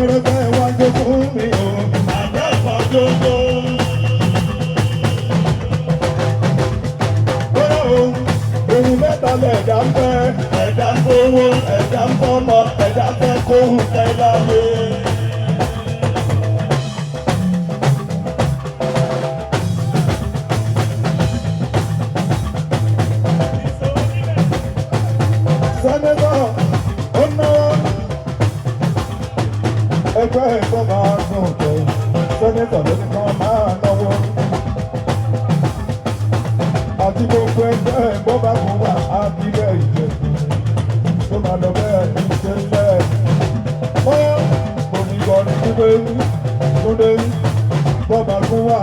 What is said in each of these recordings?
Kẹ́rẹ́fẹ́ wájú fún mi o. Àgbẹ̀fọ́ jójó. Bóyá o, ohun mẹ́ta lẹ̀dá ń fẹ́. Ẹ̀dá ń fowó, ẹ̀dá ń fọ́mọ, ẹ̀dá fẹ́ kóhùn fẹ́ láyé. Sẹ́nẹ́tọ̀ ó náwó. Ẹgbẹ́ ẹ̀kọ́ máa gùn tó. Sẹ́nẹ́tọ̀ ló ní kán máa náwó. Àti gbogbo ẹgbẹ́ ẹ̀kọ́ bá kún wà á bílẹ̀ Ìjẹ̀bú. Tó máa lọ bẹ́ẹ̀ ní ṣe ń bẹ́ẹ̀. Bóyá onígbọ̀n gbígbé Túndé bọ́ba kún wà.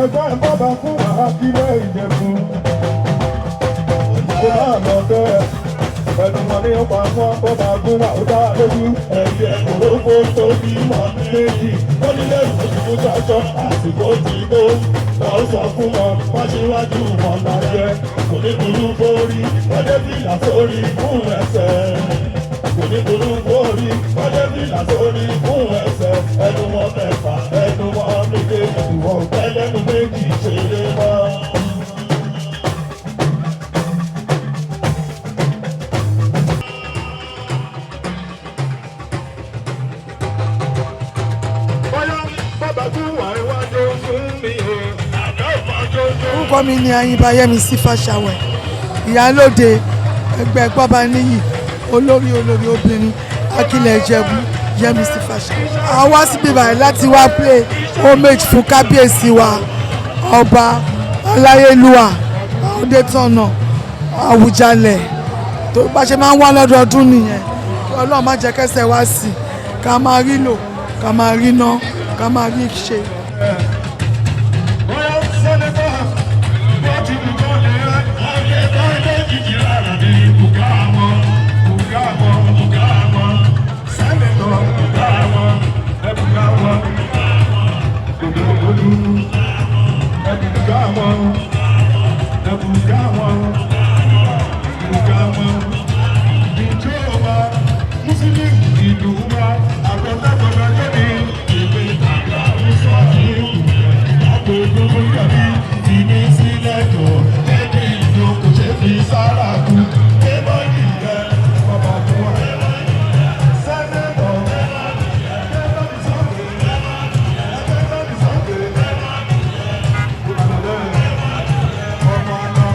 Ẹgbẹ́ bọ́ba kún wà á bílẹ̀ Ìjẹ̀bú. Kó máa lọ bẹ́ẹ̀. Ẹnu wọn ní ọ̀pá wọn bọ́ba kún wà ó dá lójú. Ẹyẹ òrófó tó bímọ méjì. Ó ní lẹ́rù òṣùkú sọ́sọ́ àsìkò ti tó. Wọ́n sọ fún wọn, wọ́n ṣíwájú wọn lájẹ́. Kò ní burú fórí, wọ́n dé fìlà sórí fún ẹsẹ̀. Kò ní burú fórí, wọ́n dé fìlà sórí fún ẹsẹ̀. Ẹnu wọn mẹ́fà, ẹnu wọn méje. Ìwọ ẹlẹ́nu méjì ṣeré mọ́. Bóyá bọ́ba kún wà iwájú fún mi o. Àgbẹ̀fọ́ jójó. Orúkọ mi ni Ayinba Yẹmisí Fàṣàwẹ̀, ìyálóde ẹgbẹ́ Gbọ́baníyì, olórí olórí obìnrin Akílẹ̀ Ìjẹ̀bú, Yẹmisí Fàṣàwẹ̀. A wá síbí báyìí láti wá play homage fún kábíyèsí wa, ọba aláyélúwà Adétọ̀nà Àwùjalẹ̀. Tó bá ṣe máa ń wá lọ́dọọdún nìyẹn. Kí Ọlọ́run má jẹ́ kẹ́sẹ̀ wá sí, ká máa rí lò, ká máa rí ná, ká máa rí ṣe. Bóyá sẹ́nẹ́tọ̀ bó ti wù kó lè rẹ́. Ọ̀gẹ̀ tó ń dé jìjì rárá bí bùkà wọn, bùkà wọn, bùkà wọn, Sẹ́nẹ́tọ̀ bùkà wọn, ẹ bùkà wọn. Gbogbo olú ẹ bùkà wọn. Ẹ bùkà wọn. Bùkà wọn. Ìjọba Mùsùlùmí ìlú wa àgbẹ̀dàgbọ̀dọ̀ lónìí. ìwé tàgbà ń sọ ìlú àgbègbè yẹ̀mí tìmí sílẹ̀ jọ ẹni ìlú kò ṣe fi sára kú. Débọ̀dì rẹ̀ Bàbá fún wa. Sẹ́nẹ́tọ̀ ẹgbẹ́ sọ́kè. Ẹgbẹ́ sọ́kè. Ọmọ àná.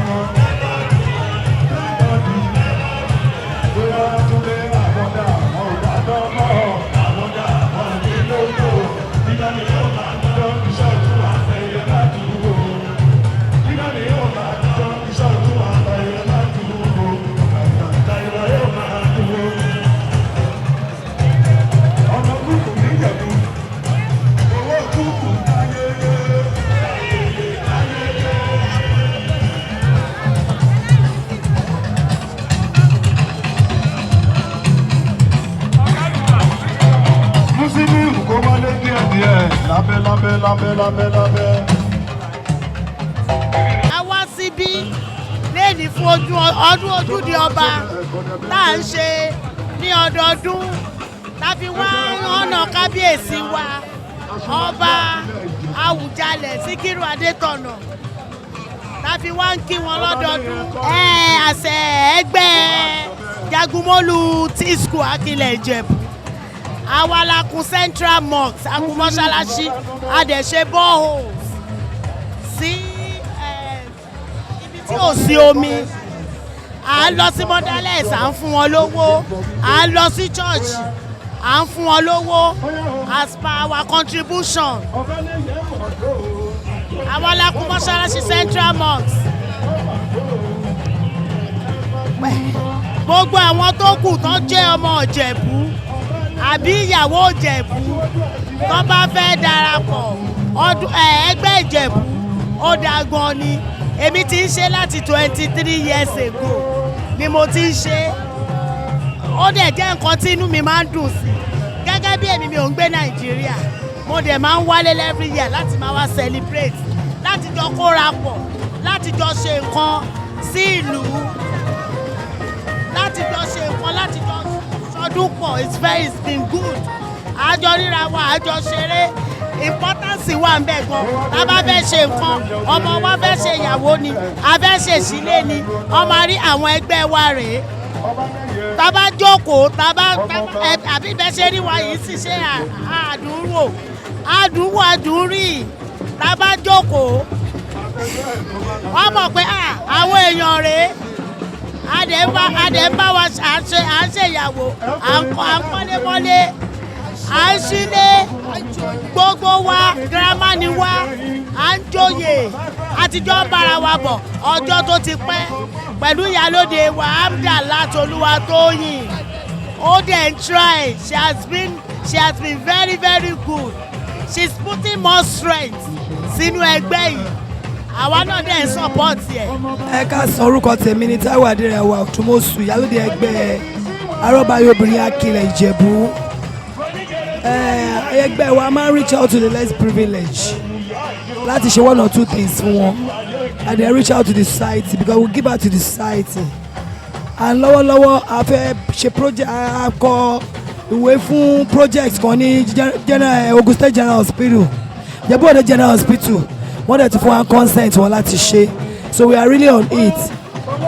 Bóyá Túndé àbọ̀dá ọ̀dà mọ́ àwọn dá àwọn òní lóko nígbà ni yóò máa dán iṣẹ́ ojú àtẹ̀yẹ ládùúgbò. Nígbà ni yóò máa dán iṣẹ́ ojú àtẹ̀yẹ ládùúgbò. Àtàyè yóò máa dúró. Ọmọ kúkú níjẹ̀bú. Owó kúkú ayẹyẹ. Mùsùlùmí kò wọlé díẹ̀díẹ̀ lábẹ́ lábẹ́ lábẹ́ lábẹ́ lábẹ́. A wá síbí léèní fún ojú ọdún ojúde ọba tá à ń ṣe ní ọdọọdún, tá a fi wá ọ̀nà kábíyèsí wa, ọba Àwùjalẹ̀ Síkírù Adétọ̀nà, tá a fi wá ń kí wọn lọ́dọọdún. Ẹ àṣẹ ẹgbẹ́ Jagunmólú T School Akilẹ̀ Ìjẹ̀bú, àwa la kun Central Mosque, a kun mọ́ṣáláṣí, a dẹ̀ ṣe boreholes sí ibi tí ò sí omi. À ń lọ sí motherless, à ń fún wọn lówó. À ń lọ sí church, à ń fún wọn lówó as per our contribution. Àwa la kún mọ́ṣáláṣí Central Mosque. Gbogbo àwọn tó kù tó jẹ́ ọmọ Ìjẹ̀bú àbí ìyàwó Ìjẹ̀bú tó bá fẹ́ darapọ̀ ọdún ẹgbẹ́ Ìjẹ̀bú, ó dáa gan ni. Èmi ti ń ṣe láti 23 years ago ni mo ti ń ṣe. Ó dẹ̀ jẹ́ nǹkan tí inú mi máa ń dùn sí. Gẹ́gẹ́ bí èmi, mi ò ń gbé Nàìjíríà, mo dẹ̀ máa ń wálé every year láti máa wá celebrate, láti jọ kóra pọ̀, láti jọ ṣe nǹkan sí ìlú. Láti jọ ṣe nǹkan, láti jọ sọdún pọ̀, it's been good. Àjọ ríra wa, àjọ ṣeré, importance wà ń bẹ̀ gan. Tá a bá fẹ́ ṣe nǹkan, ọmọ wa fẹ́ ṣe ìyàwó ni, a fẹ́ ṣe ìṣílé ni, ọmọ rí àwọn ẹgbẹ́ wa rèé. Tá a bá jókòó, tá a bá àbí bẹ́ẹ̀ ṣe rí wa yìí sì ṣe àdúrò àdúrò àdúrì. Tá a bá jókòó, wọ́n mọ̀ pé àwọn èèyàn rèé. Adẹ̀ ń bá wa à ń ṣe ìyàwó, à ń kọ́lé mọ́lé, à ń sílé. Gbogbo wa, girama ni wa, à ń joyè, àtijọ́ ń bára wa bọ̀ ọjọ́ tó ti pẹ́ pẹ̀lú ìyálóde wa, Amdalat Olúwatóyìn. Ó dẹ̀ ń try. She has been very, very good. She's putting more strength sínú ẹgbẹ́ yìí. Àwa náà dẹ̀ ń support ẹ̀. Ẹ ká san. Orúkọ tèmi ní Táíwò Adérẹwà Òtúmọ̀sù, ìyálóde ẹgbẹ́ Arọ́báyé Obìnrin Akilẹ̀ Ìjẹ̀bú. Ẹgbẹ́ wa máa ń reach out to the less privileged láti ṣe one or two things fún wọn, and then reach out to the society because we give out to the society. And lọ́wọ́lọ́wọ́, a fẹ́ ṣe project, a kọ ìwé fún project kan ní General Ogun State General Hospital, Ìjẹ̀bú Òde General Hospital. Wọ́n dẹ̀ ti fún wa consent wọn láti ṣe, so we are really on it.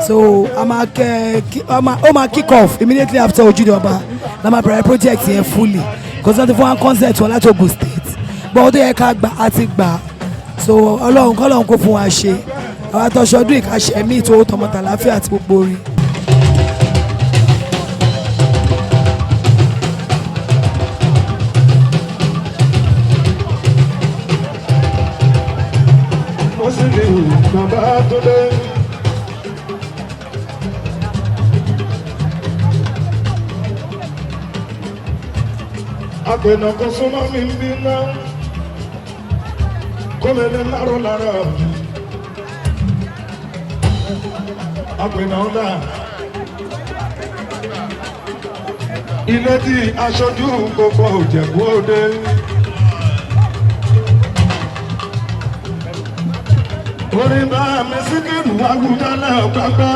So a máa kẹ ó máa kick off immediately after Ojúde Ọba la máa bẹ̀rẹ̀ project yẹn fully, because wọ́n ti fún wa consent wọn láti Ogun State, but ó tó yẹ ká gbà á ti gbà. So Ọlọ́run kọ́lọ́run kó fún wa ṣe, àwọn àtọ́sọdún ìkàṣẹ́ míì tó tọmọtàláfíà àti gbogbo orin. Ó sì ní bàbá tó dé. Àpènà kan súnmọ́ mi ń bí ná kómele láró lára àpènà ọ̀la. Ilé tí aṣojú gbogbo Ìjẹ̀bú Òde. Orin bá mi Síkírù Awùjalẹ̀ ọ̀gbágbá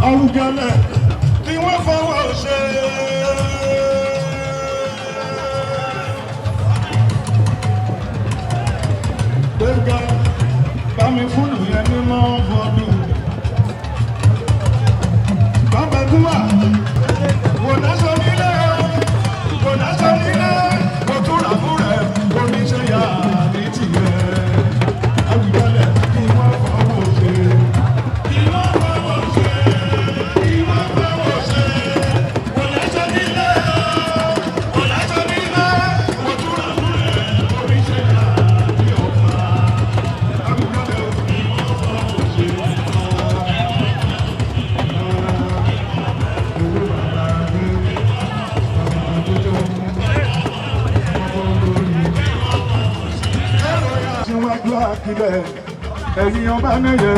Awùjalẹ̀ kí wọ́n fọwọ́ ṣe. Gbẹ̀ngà bá mi fúlù yẹn ní mọ́ fọdún. Bàbá Gúwà kò dáṣọ nílé, kò dáṣọ nílé, kò tún rà fún rẹ̀, kò ní ṣe yá ní tìrẹ. Awùjalẹ̀ kí wọ́n fọwọ́ ṣe. Kí wọ́n fọwọ́ ṣe. Kí wọ́n fọwọ́ ṣe. Kò dáṣọ nílé, kò dáṣọ nílé, kò tún rà fún rẹ̀, kò ní ṣe yá ní ọ̀fà. Awùjalẹ̀ kí wọ́n fọwọ́ ṣe. Owó bàbá mi, bàbá àdójọ́, ọmọ olórí síwájú àkìlẹ̀ ẹ̀yìn ọba mẹ́yẹ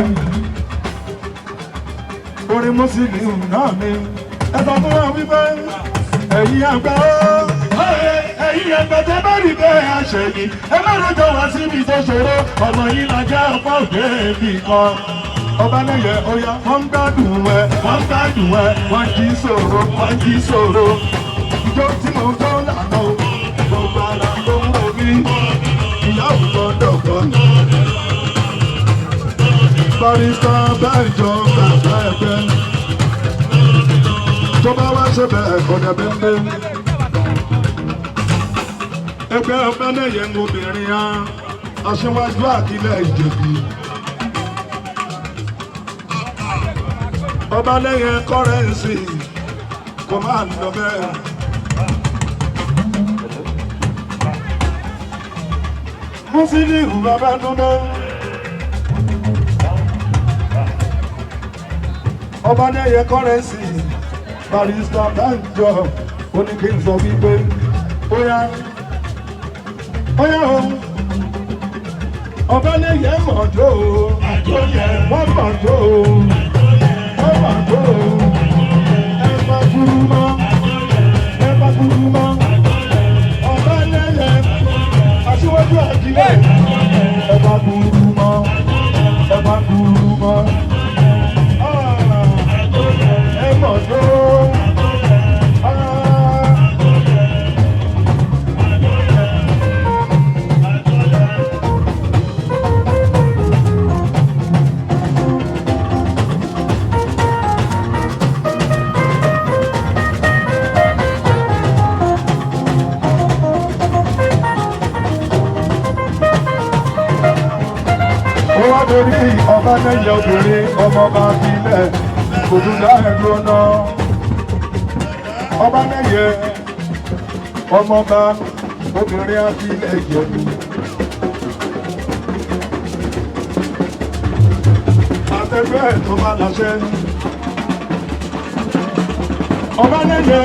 orin mùsùlùmí náà ni ẹ sọ fún wọn wípé ẹ̀yin àgbà ó, ẹ̀yin àgbà tẹ́ bá rí bẹ́ẹ̀ àṣẹyìn, ẹ má rojọ́ wá síbi tó ṣòro. Ọmọ yìí la jẹ́ ọ̀pọ̀ òde ibì kan. Ọba lẹ́yẹ oya, wọ́n ń gbádùn ẹ, wọ́n ń gbádùn ẹ, wọ́n jí sòro, wọ́n jí sòro. Ìjọ tí mo jó lànà o, gbogbo ara ló ń ro mí, ìyá ò gbọ́dọ̀ gbọ́. Barrister Bẹ́ẹ̀jọ bàbá ẹgbẹ́ tó bá wá ṣe bẹ́ẹ̀ kọ́dẹ̀ bẹ́ẹ̀. Ẹgbẹ́ ọba lẹ́yẹ ń obìnrin á aṣíwájú àkílẹ̀ Ìjẹ̀bú. Ọba lẹ́yẹ currency kò máa lọ bẹ́ẹ̀. Musiliu Babátúndé. Ọba lẹ́yẹ currency, Barrister Banjo ó ní kí n sọ wípé óyá óyá o, ọba lẹ́yẹ mọ̀jọ́ o, wọ́n mọ̀jọ́ o, wọ́n mọ̀jọ́ o. Ẹ má kúrú mọ́, ẹ má kúrú mọ́. Ọba lẹ́yẹ aṣíwájú àjílẹ̀, ẹ má kúrú mọ́, ẹ má kúrú mọ́. Ó wá torí ọba lẹ́yìn obìnrin ọmọọba filẹ̀ kò tún dá ẹ̀dùn ọ̀nà. Ọba lẹ́yẹ ọmọọba obìnrin afilẹ̀ Ìjẹ̀bú. Àtẹ̀gbẹ́ tó bá láṣẹ. Ọba lẹ́yẹ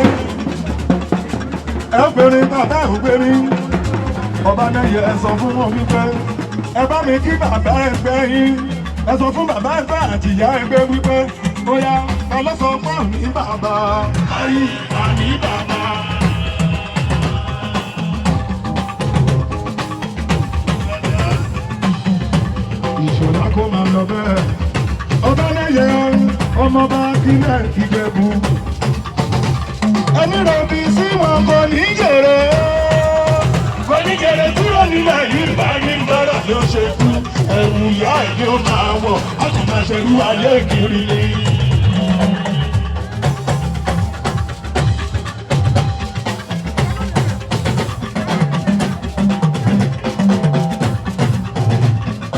ẹgbẹ̀rin bàbá ògbẹ̀rin. Ọba lẹ́yẹ ẹ sọ fún wọn wípé ẹ bá mi kí bàbá ẹgbẹ́ yín, ẹ sọ fún bàbá ẹgbẹ́ àti ìyá ẹgbẹ́ wípé bóyá ọlọ́sọ pọ̀ ní bàbá. Ayé àní bàbá. Ìṣọ̀lá kó máa lọ bẹ́ẹ̀. Ọba lẹ́yẹ ọmọọba kílẹ̀ Ìjẹ̀bú. Ẹni rẹ̀ fi sí wọn kò ní jèrè. Kò ní jèrè tí ó nílẹ̀ yìí bá ní bára ló ṣe kú. Ẹ̀wù ìyá ẹ̀ ni ó máa wọ̀, á sì máa ṣerú ayé kiri ni.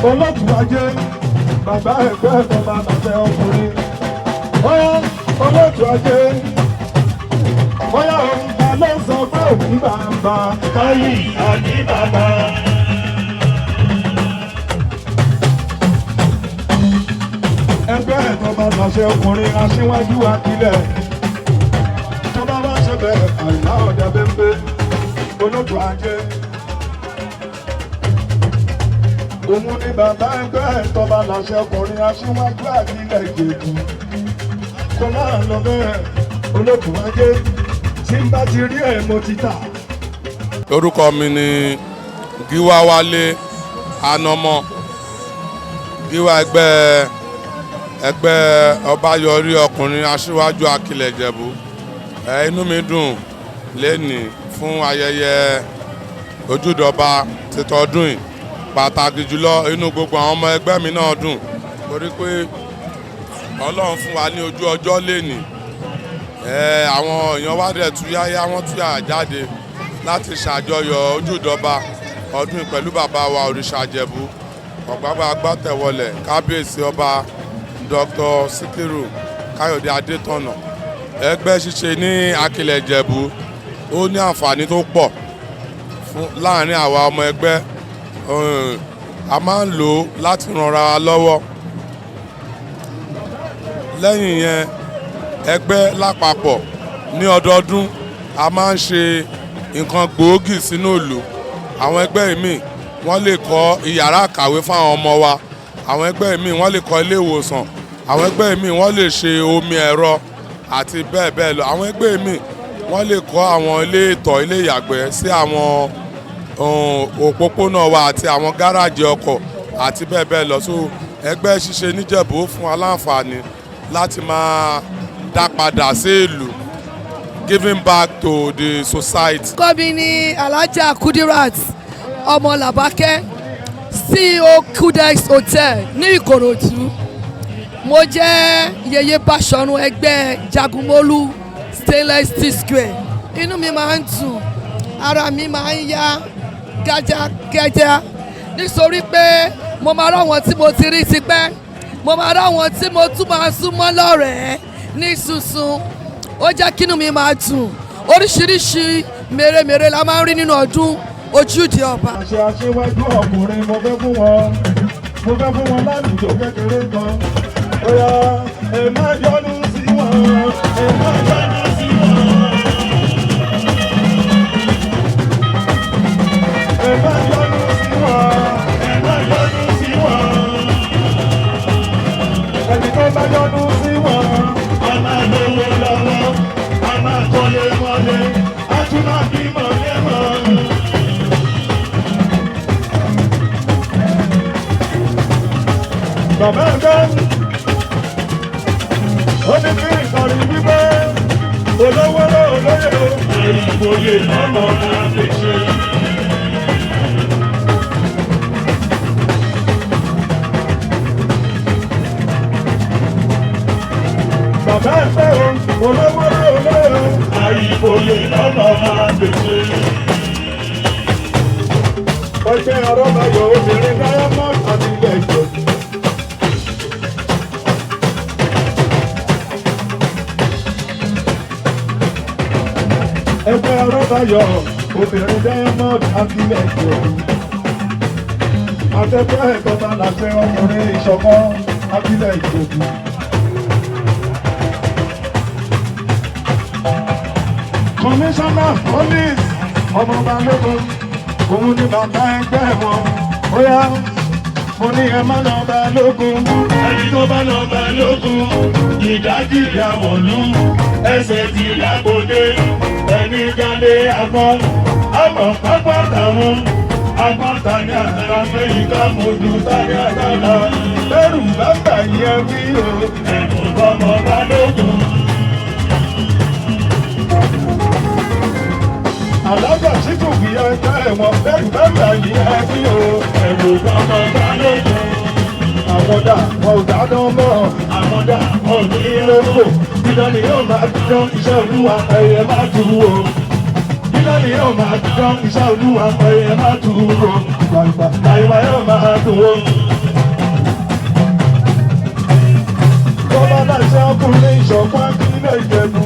Olóòtú ajé bàbá ẹgbẹ́ ọba bàbá ọkùnrin. Bóyá olóòtú ajé bóyá òun ta ló sọ pé òbí bàbá. Káyì àní bàbá. Ẹgbẹ́ ẹ̀tọ́ba lọ́sẹ̀ ọkùnrin aṣíwájú akílẹ̀. Tó bá wá ṣe bẹ́ẹ̀ àìlá ọ̀dà bẹ́ńbẹ́ olóòtú ajé. Òun ni bàbá ẹgbẹ́ ẹ̀tọ́ba lọ́sẹ̀ ọkùnrin aṣíwájú akílẹ̀ Ìjẹ̀bú. Kò máa lọ bẹ́ẹ̀ olóòtú ajé tí n bá ti rí ẹ̀ mo ti tà. Orúkọ mi ni Gíwá Wálé Anọmọ, Gíwá ẹgbẹ́ Ọbáyọrí ọkùnrin aṣíwájú Akilẹ̀ Ìjẹ̀bú. Inú mi dùn lénìí fún ayẹyẹ ojúdọba títọ́dún yìí, pàtàkì jùlọ inú gbogbo àwọn ọmọ ẹgbẹ́ mi náà dùn torí pé Ọlọ́run fún wa ní ojú ọjọ́ lénìí. Àwọn èèyàn wá dẹ̀ túyáyá, wọ́n túyà jáde láti ṣàjọyọ̀ ojúdọba ọdún yìí pẹ̀lú bàbá wa Òrìṣà Ìjẹ̀bú Ọ̀gbágbá Agbátẹ̀wọlẹ̀, Kábíyèsí Ọba Dr. Síkírù Káyọ̀dé Adétọ̀nà. Ẹgbẹ́ ṣíṣe ní Akilẹ̀ Ìjẹ̀bú ó ní àǹfààní tó pọ̀ fún láàrin àwa ọmọ ẹgbẹ́. A máa ń lò ó láti ranra wa lọ́wọ́. Lẹ́yìn yẹn, ẹgbẹ́ lápapọ̀ ní ọdọọdún a máa ń ṣe nǹkan gbòógì sínú ìlú. Àwọn ẹgbẹ́ míì wọ́n lè kọ́ ìyàrá kàwé fáwọn ọmọ wa, àwọn ẹgbẹ́ míì wọ́n lè kọ́ ilé ìwòsàn, àwọn ẹgbẹ́ míì wọ́n lè ṣe omi ẹ̀rọ àti bẹ́ẹ̀ bẹ́ẹ̀ lọ. Àwọn ẹgbẹ́ míì wọ́n lè kọ́ àwọn ilé ìtọ̀, ilé ìyàgbẹ́ sí àwọn òpópónà wa àti àwọn gáràjì ọkọ̀ àti bẹ́ẹ̀ bẹ́ẹ̀ lọ. So ẹgbẹ́ ṣíṣe níjẹ̀bú ó fún wa láǹfààní láti máa dá padà sí ìlú, giving back to the society. Orúkọ mi ní Alhaja Kudirat Ọmọ Làbákẹ́, CEO Kudex Hotel ní Ìkòròdú. Mo jẹ́ Yèyé Báṣọ̀run ẹgbẹ́ Jagunmólú Stainless Steel Square. Inú mi máa ń dùn, ara mi máa ń yá gájágájá nítorí pé mo máa ráwọn tí mo ti rí tipẹ́, mo máa ráwọn tí mo tún máa súnmọ́ lọ́rẹ̀ẹ́ ní sunsun. Ó jẹ́ kínú mi máa dùn. Oríṣiríṣi mèremère la máa ń rí nínú ọdún ojúde ọba. Àṣẹ aṣíwájú ọkùnrin, mo fẹ́ fún wọn, mo fẹ́ fún wọn lálùjọ kékeré kan. Bóyá ẹ má yọnu sí wọn, ẹ má yọnu sí wọn. Ẹ má yọnu sí wọn, Ẹ má yọnu sí wọn. Ẹni tó bá yọnu sí wọn. A máa lówó lọ́wọ́, a máa kọ́lé mọ́lé, a tún máa bímọ lẹ́mọ́. Bàbá ẹgbẹ́ ó ní kí ìkọrin wípé olówó lóye o. Ìgbòye lọ́mọ máa fi ṣe. Bàbá ẹgbẹ́ o, olówó lóye o. Àìgbòye lọ́mọ máa fi ṣe. Ẹgbẹ́ arọ́bàyọ̀ obìnrin Diamond àti ilẹ̀ Ìjẹ̀bú. Arọ́báyọ̀ obìnrin Diamond Akílẹ̀ Ìjẹ̀bú. Akẹ́kọ̀ọ́ ẹ̀kọ́ta làṣẹ ọkùnrin ìṣọ̀kan Akílẹ̀ Ìjẹ̀bú. Kọmíṣánná police ọmọ Balógun, òun ni bàbá ẹgbẹ́ wọn. Ó yá, mo ní ẹ má lọ Balógun. Ẹni tó bá lọ Balógun, ìdájí ìyàwọ̀lú, ẹsẹ̀ ti lágbóde, ẹni jáde agbọ́n, àmọ̀ pápá tàwọn, agbọ́n tani àtàrà fẹ́yìn ká mojú tani àtàrà, Bẹ́rù bàbá yẹn wí o. ẹ̀bùn bọ́mọ Balógun. Àlágà tí kò fi ẹgbẹ́ wọn. Bẹ́rù bàbá yẹn wí o. Ẹ̀bùn bọ́mọ Balógun. Àwọn dà wọn ò dáná mọ́. Àwọn dà wọn ò ní Ilé-ìwò dídán ni yóò máa dán iṣẹ́ olúwa ẹyẹ má dúró o. Dídán ni yóò máa dán iṣẹ́ olúwa ẹyẹ má dúró o. Gbàgbà àìwá yóò máa dùn o. Bọ́lá láṣẹ ọkùnrin ìṣọ̀kan Akílẹ̀ Ìjẹ̀bú.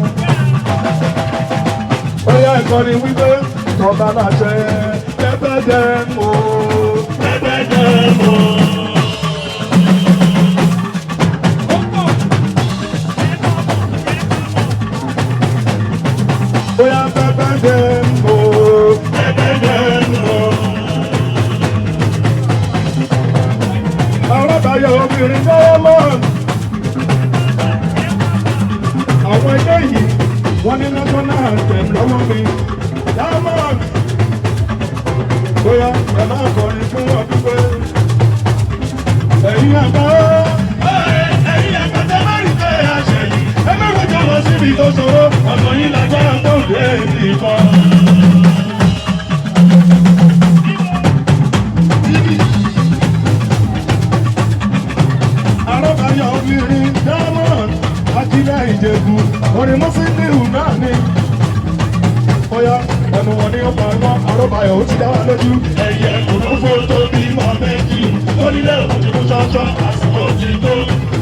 Ó yá ìkọ́ni wípé tọ́ba láṣẹ pẹ́pẹ́dẹ́ o. Pẹ́pẹ́dẹ́ o. Ó yá pẹ́pẹ́dẹ́ o. Pẹ́pẹ́dẹ́ o. Arábàyọ̀ obìnrin Diamond. Àwọn ẹgbẹ́ yìí wọ́n ní national anthem lọ́wọ́ mi. Diamond. Bóyá ẹ máa kọrin fún wọn dúpẹ́. Ẹ̀yin àgbà Ẹ̀yin àgbà tẹ́ bá rí pé a ṣẹ̀ yìí, ẹ má rojọ́ lọ síbi tó ṣòro, ọ̀nà yìí lágbára tó dé ibi kan. Arábàyọ̀ obìnrin Diamond Akílẹ̀ Ìjẹ̀bú. Orin Mùsílíù náà ni. Bóyá ẹnu wọn ni ó pa wọn, Arábàyọ̀ ó ti dá wa lójú. Ẹyẹ òfófó tó bímọ méjì, onílé òjò ṣọ́ṣọ́ àsìkò ti tó.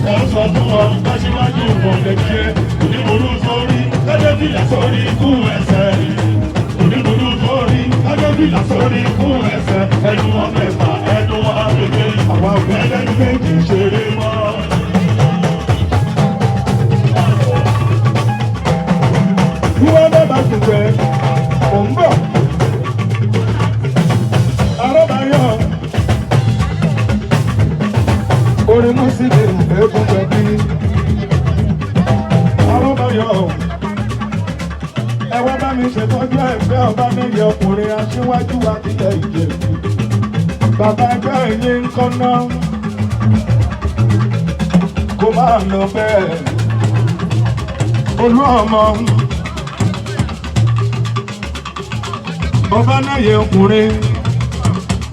Wọ́n sọ fún wọn, aṣíwájú wọn lè jẹ́ oníburú sórí, lọ́jọ́ fìlà sórí ikú ẹsẹ̀. Oníburú sórí, lọ́jọ́ fìlà sórí ikú ẹsẹ̀. Ẹnu wọn mẹ́fà, ẹnu wọn méje, Àwa ò fẹ́ ẹlẹ́nu méjì ṣeré mọ́. Wọ́n bá bá ti jẹ, ò ń bọ̀. Arábàyọ̀ orin Mùsílíù eégún pẹ̀bí. Arábàyọ̀ ẹ wá bá mi ṣètọ́jú ẹgbẹ́ ọba níyẹ ọkùnrin aṣíwájú Akílẹ̀ Ìjẹ̀bú. Bàbá ẹgbẹ́ yín ń kọ́ná. Kó máa lọ bẹ́ẹ̀. Olú ọmọ. Ọba náyẹ ọkùnrin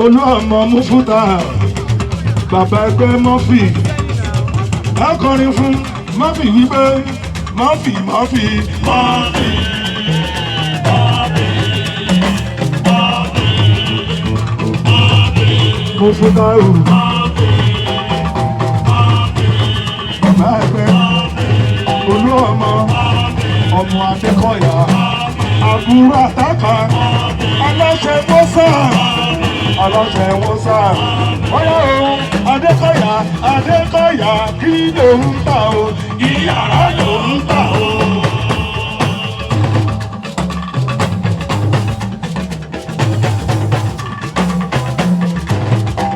olú ọmọ Múfútà bàbá ẹgbẹ́ Mọ́fì akọrin fún Mọ́fì wípé Mọ́fì Mọ́fì Mọ́fì, Múfútà o bàbá ẹgbẹ́ olú ọmọ ọmọ Adékọ̀yà àbúrò àtàkà aláṣẹ mọ́sà aláṣẹ mọ́sà ọ̀yá o Adékọ̀yà Adékọ̀yà kí ló ń tà o ìyàrá ló ń tà o.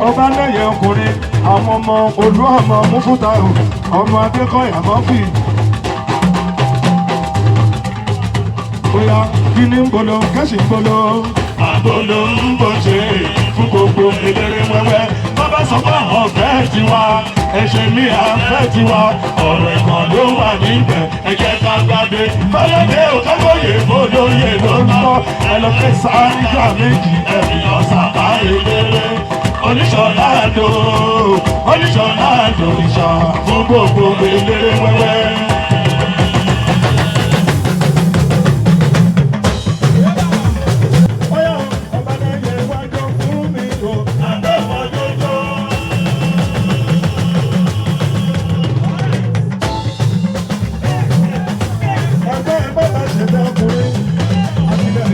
Ọba lẹ́yẹ ọkùnrin àwọn ọmọ olú ọmọ Múfútà o ọmọ Adékọ̀yà Mọ́fì. Bóyá kí ni ń bolo kẹ́sì ń bolo. Àbolo ń bọ̀ ṣe fún gbogbo eléré wẹ́wẹ́. Bàbá sọ pé àwọn ọ̀fẹ́ ti wá, ẹ̀ṣẹ̀ mi àfẹ́ ti wá. Ọ̀rọ̀ ẹ̀kan ló wà níbẹ̀, ẹ jẹ́ ká gbàgbé. Fọlọ́dé ò kágbóyè bólóyè ló ń bọ̀. Ẹ lọ fẹ́ sáájà méjì, ẹ̀mí ọ̀sà eléré. Oníṣọ̀lá àdó, oníṣọ̀lá àdó ìṣà fún gbogbo eléré wẹ́wẹ́. Bóyá ọba lẹ́yẹ wájọ fún mi o. Àdó Ẹgbẹ́ bàbá ṣẹ̀dá ọkùnrin Akílẹ̀.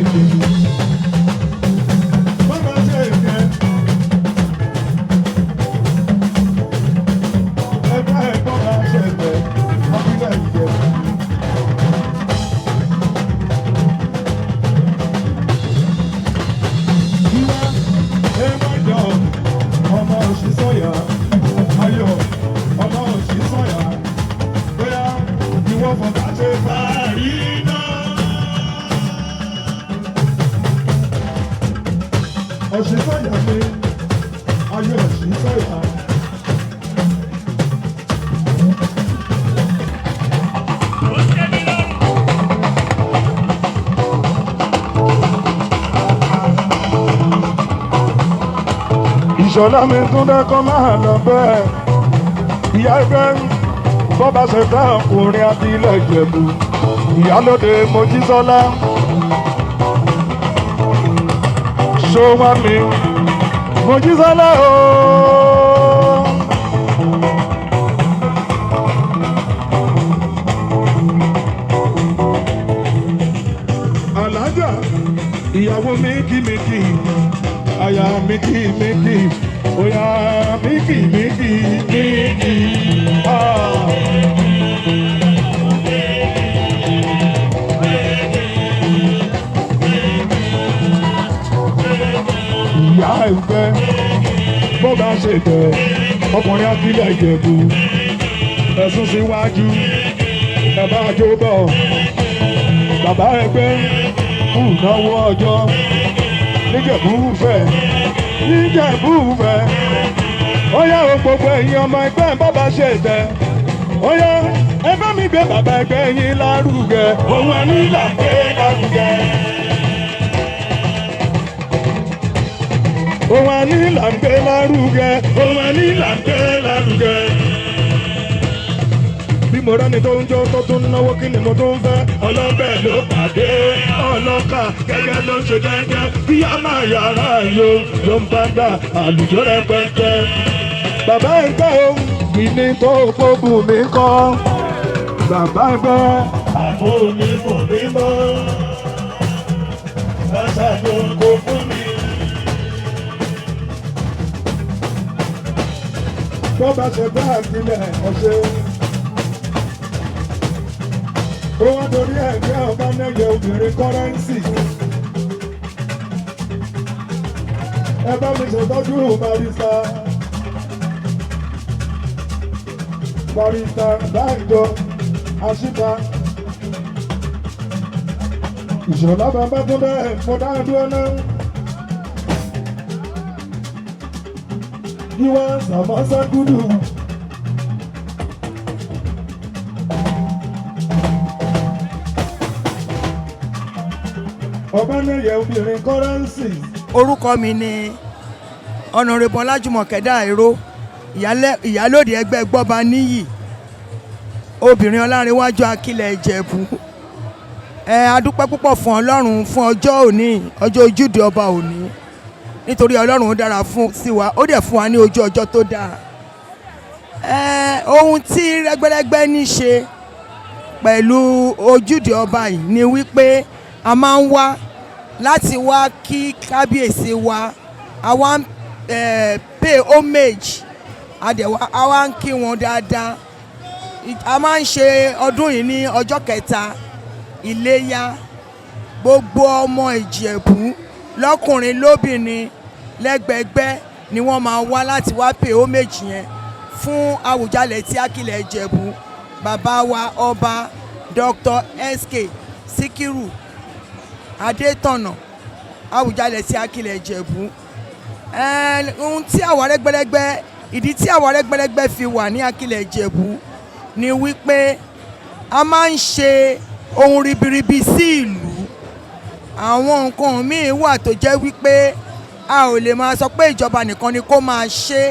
Ayé ẹ̀sìn sọ̀yà. Ìṣọ̀lá mi tún dẹ́kọ́ máa lọ bẹ́ẹ̀. Ìyá ẹgbẹ́ bọ́ba ṣe fẹ́ ọkùnrin abilẹ̀ Ìjẹ̀bú. Ìyálóde Mojísọ́lá. Ṣó wá mi? Mojísọ́lá ooo. Àlájà ìyàwó míkì míkì àyà míkì míkì òyà míkì míkì míkì. Ah. Ìyá ẹgbẹ́ bó bá ṣe tẹ̀ ọkùnrin akílẹ̀ Ìjẹ̀bú ẹ̀sùn síwájú bàbá àjọbọ̀ bàbá ẹgbẹ́ kù náwó ọjọ́ níjẹ̀bú-fẹ̀ níjẹ̀bú-fẹ̀ ó yá o gbogbo ẹ̀yin ọmọ ẹgbẹ́ bàbá ṣe tẹ̀ ó yá ẹ bá mi gbé bàbá ẹgbẹ́ yín lárugẹ Òun ẹni là ń gbé lárugẹ. Òun àní là ń gbé lárugẹ. Òun ẹni là ń gbé lárugẹ. Bí mo rẹ́ni tó ń jó tó tún náwó, kí ni mo tún fẹ́? Ọlọ́bẹ̀ ló pàdé ọlọ́kà gẹ́gẹ́ ló ń ṣe gẹ́gẹ́ bí a máa yàrá yo ló ń bá gbà àlùjọ rẹpẹtẹ. Bàbá ẹgbẹ́ o, kìíní tó gbógun mi kọ́ bàbá ẹgbẹ́. Àbó mi kò ní mọ́, lọ́sàdó kò fún mi. Tó bá ṣe bá àtìlẹ̀ ọ̀ṣẹ́. Ó wá torí ẹgbẹ́ ọba nẹ́yẹ obìnrin kọ́rẹ́ǹsì. Ẹ bá mi ṣètọ́jú barista. Barista Báńjọ Aṣípa. Ìṣọ̀lá bàbá tó bẹ́ẹ̀ mo dá dúró náà. Yíwá sàmọ́sá gúdù. Ọba náà obìnrin kọ́rẹ́ǹsì. Orúkọ mi ni Ọ̀nàrẹ́bù Ọlájùmọ̀kẹ́ Dáìró, ìyálòdì ẹgbẹ́ Gbọ́ba Níyì, obìnrin Ọlárẹ̀wájú Akílẹ̀ Ìjẹ̀bú. Ẹ adúpẹ́ púpọ̀ fún Ọlọ́run fún ọjọ́ òní, ọjọ́ ojúde ọba òní, nítorí Ọlọ́run dára fún sí wa, ó dẹ̀ fún wa ní ojú ọjọ́ tó dáa. Ẹ ohun tí rẹ́gbẹ́rẹ́gbẹ́ ní ṣe pẹ̀lú ojúde ọba yìí ni wípé a máa ń wá láti wá kí kábíyèsí wa, a wá ń pay homage, a dẹ̀ wá a wá ń kí wọn dáadáa. A máa ń ṣe ọdún yìí ní ọjọ́ kẹta Iléyá. Gbogbo ọmọ Ìjẹ̀bú lọ́kùnrin lóbìnrin lẹ́gbẹ̀ẹ́gbẹ́ ni wọ́n máa wá láti wá pay homage yẹn fún Àwùjalẹ̀ tí Akílẹ̀ Ìjẹ̀bú, bàbá wa ọba Dr. SK Sikiru Adétọ̀nà, Àwùjalẹ̀ tí Akílẹ̀ Ìjẹ̀bú. Ohun tí àwa rẹ́gbẹ́rẹ́gbẹ́, ìdí tí àwa rẹ́gbẹ́rẹ́gbẹ́ fi wà ní Akílẹ̀ Ìjẹ̀bú ni wípé a máa ń ṣe ohun ribiribi sí ìlú. Àwọn nǹkan míì wà tó jẹ́ wípé a ò lè máa sọ pé ìjọba nìkan ni kó máa ṣe,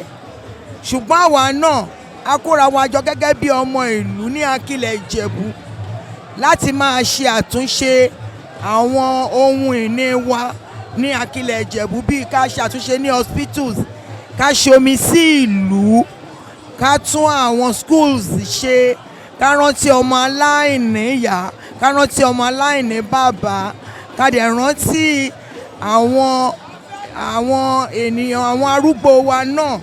ṣùgbọ́n àwa náà a kóra wa jọ gẹ́gẹ́ bí ọmọ ìlú ní Akílẹ̀ Ìjẹ̀bú láti máa ṣe àtúnṣe àwọn ohun ìní wa ní Akílẹ̀ Ìjẹ̀bú, bíi ká ṣe àtúnṣe ní hospitals, ká ṣe omi sí ìlú, ká tún àwọn schools ṣe, ká rántí ọmọ aláìní ìyá, ká rántí ọmọ aláìní bàbá, ká dẹ̀ rántí àwọn ènìyàn, àwọn arúgbó wa náà,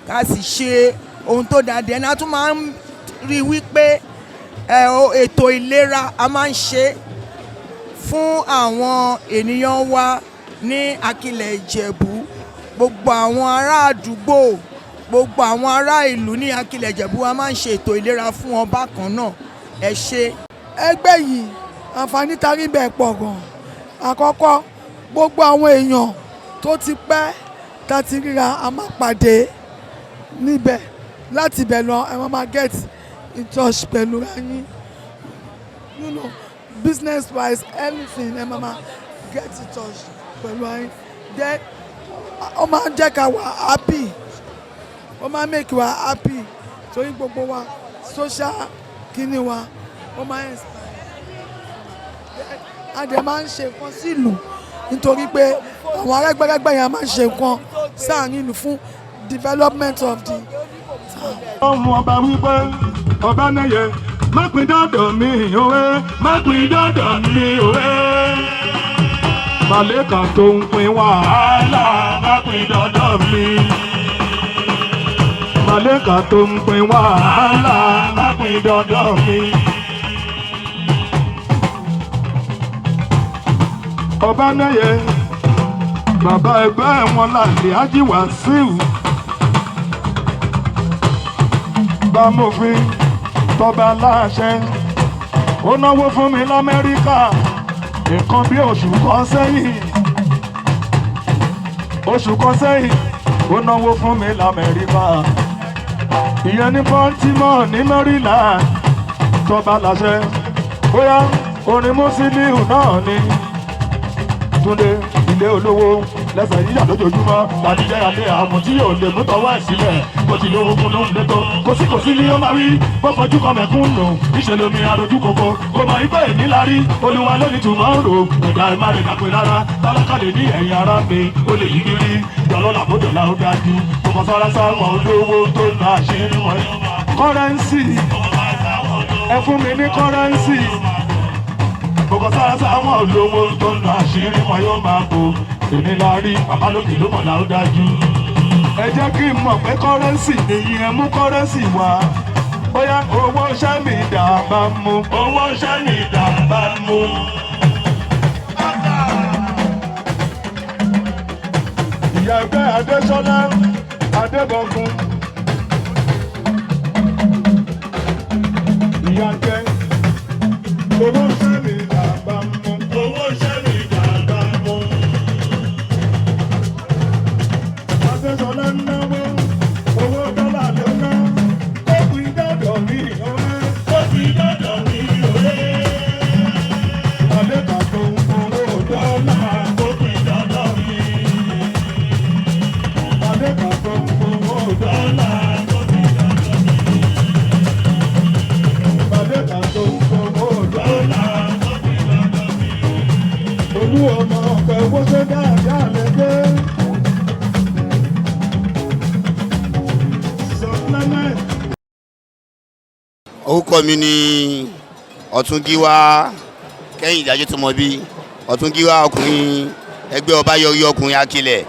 ká sì ṣe ohun tó dáa. Dẹ̀ náà tún máa ń rí wípé ètò ìlera a máa ń ṣe fún àwọn ènìyàn wa ní Akílẹ̀ Ìjẹ̀bú. Gbogbo àwọn ará àdúgbò, gbogbo àwọn ará ìlú ní Akílẹ̀ Ìjẹ̀bú, a máa ń ṣe ètò ìlera fún wọn bákan náà. Ẹ ṣé. Ẹgbẹ́ yìí, àǹfààní tarí bẹ́ẹ̀ pọ̀ gan. Àkọ́kọ́, gbogbo àwọn èèyàn tó ti pẹ́ Tá ti ríra, a máa pàdé níbẹ̀. Láti ibẹ̀ lọ, ẹ máa get in touch pẹ̀lú ra yín, business wise, anything, ẹ máa get in touch pẹ̀lú ra yín. Then ó máa ń jẹ́ ká wà happy, ó máa ń make wa happy, torí gbogbo wa, social kíní wa, ó máa ń inspire. A dẹ̀ máa ń ṣe nǹkan sí ìlú, nítorí pé àwọn arẹ́gbẹ́rẹ́gbẹ́ yẹn máa ń ṣe nǹkan sáàrin ìlú fún development of the town. Ohun ọba wípé ọba nẹyẹ má pín dọ́dọ̀ mi òwe, má pín dọ́dọ̀ mi òwe. Màlẹ́kà tó ń pín wàhálà, má pín dọ́dọ̀ mi. Màlẹ́kà tó ń pín wàhálà, má pín dọ́dọ̀ mi. Ọba nẹyẹ bàbá ẹgbẹ́ wọn làlẹ́ ájíwá síwù. Bámòfin tọba láṣẹ, ó náwó fún mi l'Amẹ́ríkà nǹkan bí oṣù kan sẹ́yìn, oṣù kan sẹ́yìn, ó náwó fún mi l'Amẹ́ríkà, ìyẹn ní Baltimore ní Maryland. Tọba láṣẹ, bóyá orin Musiliu náà ni Túndé ilé olówó lẹ́sẹ̀ yíyà lójoojúmọ́ tàbí jẹ́ alẹ́ àmú tí yóò lè mú tọwọ́ ẹ̀ sílẹ̀ kò tí lówó kún ló ń létò kò sí kò sí ní ó máa wí bó fojú kan mẹ́kún nù níṣẹ́ lomi arojú koko kò mọ̀ ibẹ̀ èmi la rí olúwa lónìí tù máa ń rò ẹ̀dá ẹ̀ má lè dàpé rárá tálákà lè ní ẹ̀yìn ara mi ó lè yí kiri dọ̀lọ́là bó dọ̀là ó dájú kò mọ̀ sára sáwọn olówó tó ń bá àṣírí wọn. Kọ́rẹ́ńsì, ẹ fún mi ní kọ́rẹ́ńsì. Kòkò sára sáwọn olówó tó ń lọ, àṣírí wọn yóò máa bò. Èmi la rí bàbá lókè ló mọ̀ láó dájú. Ẹ jẹ́ kí n mọ̀ pé kọ́rẹ́ńsì nìyí, ẹ mú kọ́rẹ́ńsì wá. Bóyá owó iṣẹ́ mi dà bá mú. Owó iṣẹ́ mi dà bá mú. Ìyá ẹgbẹ́ Adéṣọlá Adébọ̀kun. Ìyá jẹ́ owó iṣẹ́ mi dà bá mú. Owó iṣẹ́ mi dà bá mú. Adéṣọlá ń náwó, owó dọ́là ló ná. Ó fi dọ́dọ̀ mi òwe. Ó fi dọ́dọ̀ mi òwe. Àlékà tó ń fowó dọ́là. Ó fi dọ́dọ̀ mi. Àlékà tó ń fowó dọ́là. Ó fi dọ́dọ̀ mi. Àlékà tó ń fowó dọ́là. Ó fi dọ́dọ̀ mi. Olú ọmọ ọ̀pẹ owó ṣe dáadáa lẹ́gbẹ́. Supplement. Orúkọ mi ni Ọ̀túngíwá Kẹ́hìndé Ajétúmọ̀bí, Ọ̀túngíwá ọkùnrin ẹgbẹ́ Ọbáyọrí ọkùnrin Akilẹ̀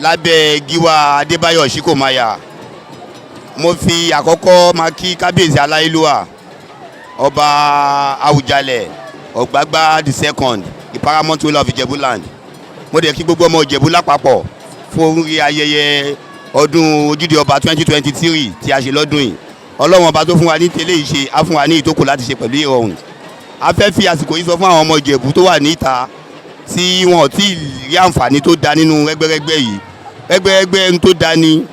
lábẹ́ Gíwá Adébáyọ̀ Ṣíkòmáyà. Mo fi àkọ́kọ́ máa kí kábíyèsí aláìlúwà Ọba Àwùjalẹ̀ Ọ̀gbágbá the second, the paramount ruler of Ìjẹ̀bú-land. Mo dẹ̀ kí gbogbo ọmọ Ìjẹ̀bú lápapọ̀ fún orí ayẹyẹ ọdún ojúde ọba 2023 tí a ṣe lọ́dún yìí. Ọlọ́run ọba tó fún wa ní tẹ́lẹ̀ yìí ṣe á fún wa ní ìtókò láti ṣe pẹ̀lú ìrọ̀rùn. A fẹ́ fi àsìkò yìí sọ fún àwọn ọmọ Ìjẹ̀bú tó wà níta tí wọn ò tí ì rí àǹfààní tó da nínú rẹ́gbẹ́rẹ́gbẹ́ yìí. Rẹ́gbẹ́rẹ́gbẹ́ ń tó da ni,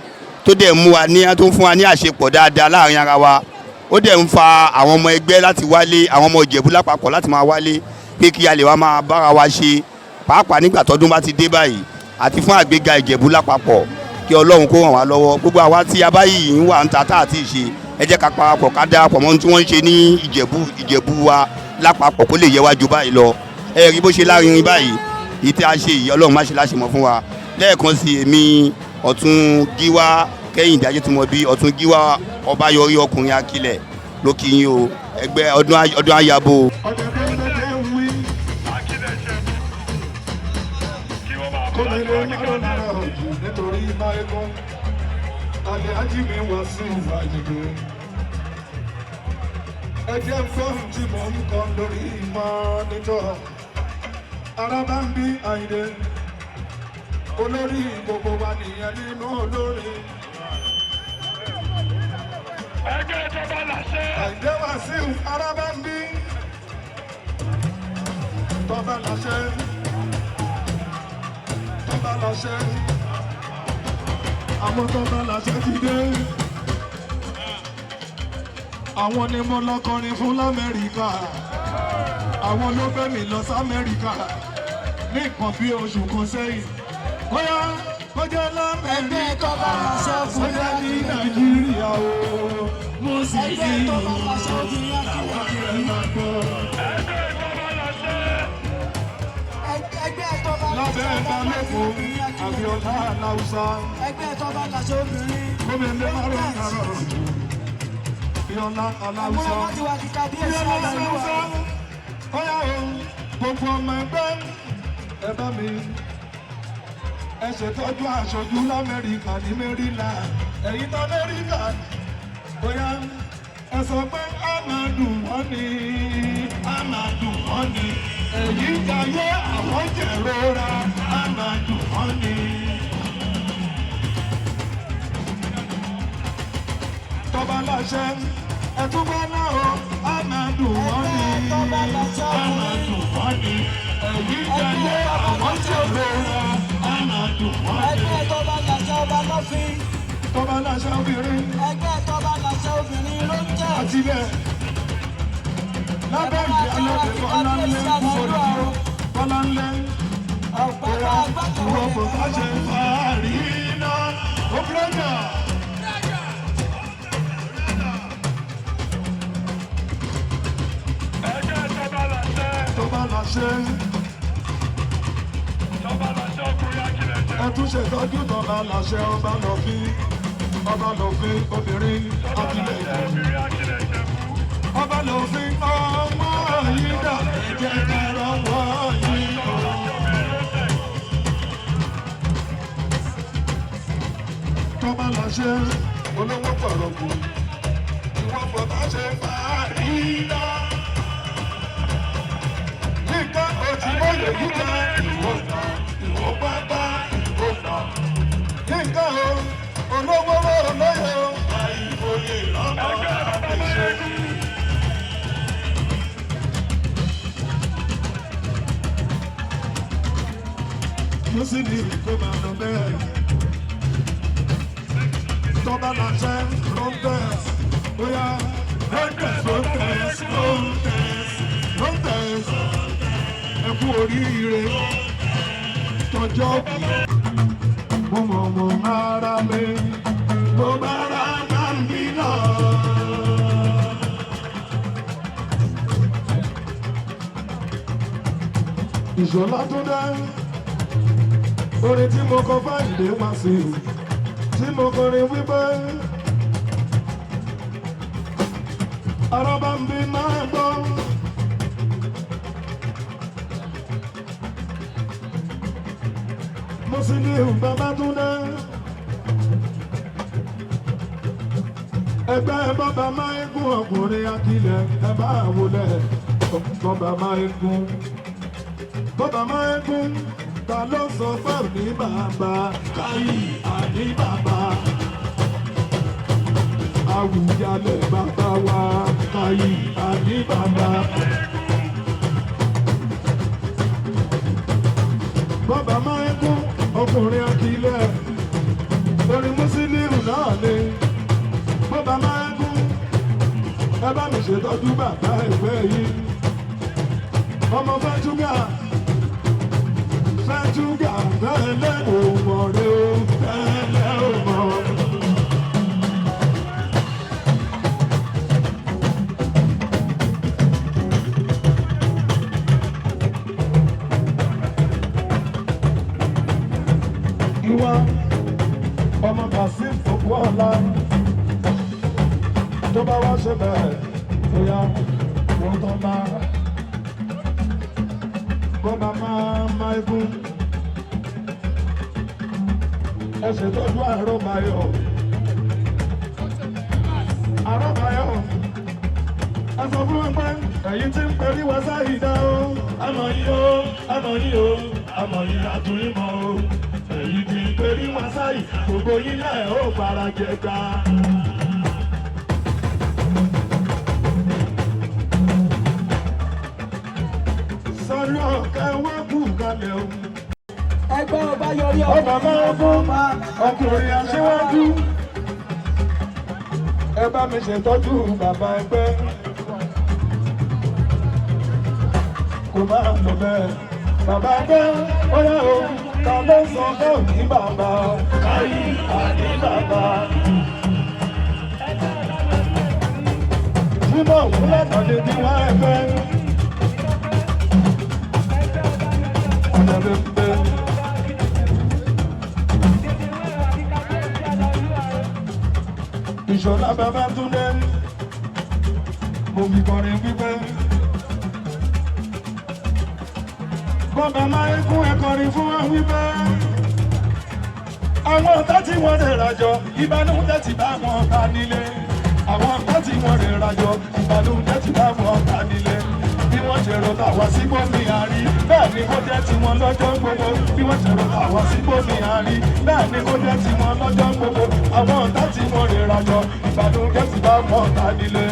tó dẹ̀ mú wa ní, tó ń fún wa ní àṣepọ̀ dáadáa láàrin ara wa. Ó dẹ̀ ń fa àwọn ọmọ ẹgbẹ́ láti wálé, àwọn ọmọ Ìjẹ̀bú lápapọ̀ láti máa wálé pé kí a lè wá máa bára wa ṣe, pàápàá nígbà tọdún bá ti dé báyìí, àti fún àgbéga Ìjẹ̀bú lápapọ̀. Kí Ọlọ́run kó ràn wá lọ́wọ́. Gbogbo àwa tí a bá yìí ń wà ń ta tá àti ìṣe, ẹ jẹ́ ká parapọ̀, ká darapọ̀ mọ́ ohun tí wọ́n ń ṣe ní Ìjẹ̀bú, Ìjẹ̀bú wa lápapọ̀, kó lè yẹ wá ju báyìí lọ. Ẹ rí bó ṣe lárinrin báyìí, èyí tí a ṣe yìí, Ọlọ́run má ṣe láṣẹ mọ́ fún wa. Lẹ́ẹ̀kan sí, èmi Ọ̀tún Gíwá Kẹ́hìndé Ajétúmọ̀bí, Ọ̀tún Gíwá Ọbáyọrí ọkùnrin Akilẹ̀ ló kí yín o. Ẹgbẹ́ ọdún ayabo. Ọ̀dẹ̀ bẹ́ẹ̀ ń wí. Kómìnì márùn-ún òjò nítorí Máyégún. Alẹ́ ajími wá sí ìwà ìdìbò. Ẹ jẹ́ fóònù tí mò ń kọ́ lórí mọ́nítọ̀. Ara bá ń bí Àyìndé. Olórí gbogbo wa nìyẹn nínú olórin. Ẹgbẹ́ ìjọba làṣẹ. Àyìndé Wàsíù ara bá ń bí. Tọ́ba láṣẹ. Tọ́ba láṣẹ. Àwọn tó bá láṣẹ ti dé. Àwọn ni mo lọ kọrin fún l'Amẹ́ríkà. Àwọn ló fẹ́ mi lọ sí Amẹ́ríkà ní nǹkan bí oṣù kan sẹ́yìn. Bóyá kó jẹ́ l'Amẹ́ríkà, kó jẹ́ ní Nàìjíríà o. Mo sì ní àwọn ẹ̀ máa gbọ́. Lábẹ́ ẹ̀ka lẹ́kọ̀ọ́, Abíọ́lá Aláùsá. Ẹgbẹ́ tó bá láṣẹ obìnrin. Gómìnà márùn-ún karùn-ún. Abíọ́lá Aláùsá. Àmúra láti wá kíkà bí èsì Abíọ́lá àgbà ìlú wa. Aláùsá. Ọ̀yá o, gbogbo ọmọ ẹgbẹ́ ẹ bá mi. Ẹ ṣètọ́jú aṣojú l'Amẹ́ríkà ní Maryland. Ẹ̀yin tó Amẹ́ríkà, bóyá ẹ sọ pé a máa dùn wọ́n ni, a máa dùn wọ́n ni. Èyí jayé àwọn jẹ̀rora, a máa dùn wọ́n ni. Tọ́ba láṣẹ, ẹ̀túnbọ̀ náà o, a máa dùn wọ́n ni, a máa dùn wọ́n ni. Èyí jayé àwọn jẹ̀rora, a máa dùn wọ́n ni. Ẹgbẹ́ tó bá láṣẹ ọba lọ́fin. Tọ́ba láṣẹ obìnrin. Ẹgbẹ́ tó bá láṣẹ obìnrin ló ń jẹ́. Àti bẹ́ẹ̀ lábẹ́ ìyá lóde Bọ́láńlé kúrò Bọ́láńlé Ọ̀pá ìwọ kò bá ṣe fàárí iná ó búrọ́dà. Tó bá lọ ṣe ẹ tún ṣètọ́jú tó bá láṣẹ ọba lọ fi ọba lọ fi obìnrin àtìlẹ́yìn ọba lòfin ọmọ yìí dà ẹ̀jẹ̀ kẹrọ wọ́ yìí o. Tọ́ba lọ ṣe olówó pọ̀rọ̀kù, ìwọ́n fọ̀tá ṣe fàárí lọ. Nìkan òtí mọ́yè yíjà ìwọ náà, ìwọ pápá ìwọ náà. Nìkan o, olówó olóyè o, àìfòyè lọ́mọ àpèṣe. Musili kó máa lọ bẹ́ẹ̀. Tọ́ba làṣẹ rọ́ńtẹ̀s bóyá rọ́ńtẹ̀s rọ́ńtẹ̀s rọ́ńtẹ̀s rọ́ńtẹ̀s ẹ kú oríire tọjọ́ bí. Mo mọ̀ mọ̀ ara mi, mo bára máa ń bí náà. Ìṣọ̀lá tó dá orin tí mo kọ fáìlì wá sí i tí mo kọrin wípé arọ́bà ń bí máa gbọ́. Mo sì ní Babátúndé ẹgbẹ́ bàbá Máyégún ọkùnrin akilẹ̀ ẹ bá wọlé bàbá Máyégún bàbá Máyégún ta ló sọ fún ní bàbá káyì àní bàbá Àwùjalẹ̀ bàbá wa káyì àní bàbá. Bàbá Máyégún ọkùnrin akilẹ̀ orin Mùsílíù náà ni bàbá Máyégún ẹ bá mi ṣètọ́jú bàbá ẹgbẹ́ yìí ọmọ Fẹ́túgà Fẹ́túgà tẹ́lẹ̀ òmò rẹ o tẹ́lẹ̀ òmò. Ìwà ọmọ Kazeem Okuola tó bá wá ṣe bẹ́ẹ̀ bóyá wọ́n tán bá kó máa máa máa ikú ẹ ṣètọ́jú àrọ́báyọ̀ àrọ́báyọ̀ ẹ sọ fún wọn pé ẹ̀yin tí ń perí wá sáyidá o àmọ̀ yìí o àmọ̀ yìí o àmọ̀ yìí àtúnyìnbọn o ẹ̀yin tí ń perí wá sáyì gbogbo yín lẹ̀ ó fara jẹ gbà. Sọ̀rọ̀ kẹwàá kú kalẹ̀ o. Ẹgbẹ́ ọba yọrí Ọba máa fún ọkùnrin aṣíwájú. Ẹ bá mi ṣètọ́jú bàbá ẹgbẹ́. Kò máa lọ bẹ́ẹ̀. Bàbá ẹgbẹ́ ó yá o, ta ló ń sọ fún ní bàbá? Káyí àní bàbá. Jímọ̀ òun lè bí wá ẹgbẹ́. Ọ̀nà bẹ́ẹ̀. Ìṣọ̀lá Babátúndé, mo fi kọrin wípé. Bọ́bá máa ń kún ẹ̀kọrin fún wa wípé. Àwọn ọ̀tá tí wọ́n lè rajọ, ìbànújẹ́ ti bá wọn ta nílé. Àwọn ọ̀tá tí wọ́n lè rajọ, ìbànújẹ́ ti bá wọn ta nílé. Bí wọ́n ṣe ro tàwa sí bómi àárí, bẹ́ẹ̀ ni kó jẹ́ tiwọn lọ́jọ́ gbogbo. Bí wọ́n ṣe ro tàwa sí bómi àárí, bẹ́ẹ̀ ni kó jẹ́ tiwọn lọ́jọ́ gbogbo. Àwọn ọ̀tá tí wọ́n lè rajọ, ìbànújẹ́ ti bá wọn ta nílé.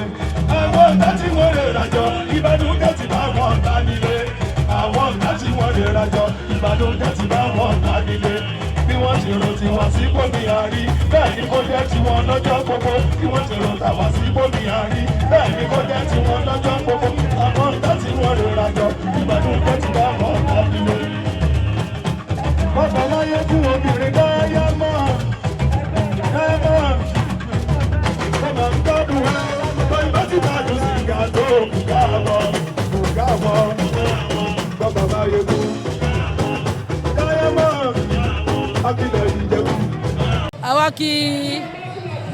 Àwọn ọ̀tá tí wọ́n lè rajọ, ìbànújẹ́ ti bá wọn ta nílé. Àwọn ọ̀tá tí wọ́n lè rajọ, ìbànújẹ́ ti bá wọn ta nílé. Bí wọ́n ṣe ro tiwọn sí bómi àárí, bẹ́ẹ̀ ni kó jẹ́ tiwọn lọ́jọ́ gbogbo. Bí wọ́n ṣe ro tàwa sí bómi àárí, bẹ́ẹ̀ ni kó jẹ́ tiwọn lọ́jọ́ gbogbo. Àwọn ọ̀tá tí wọ́n lè rajọ, ìbànújẹ́ ti bá wọn ta nílé. Bàbá láyé kún obìnrin dáyà mọ́, dáyà bàbá ń gbádùn ẹ̀, bàbá ti gbádùn sìgá tó bùgá mọ́, bùgá mọ́, bàbá láyé kún. Dáyà mọ́, Akilẹ̀ Ìjẹ̀bú. Àwa kí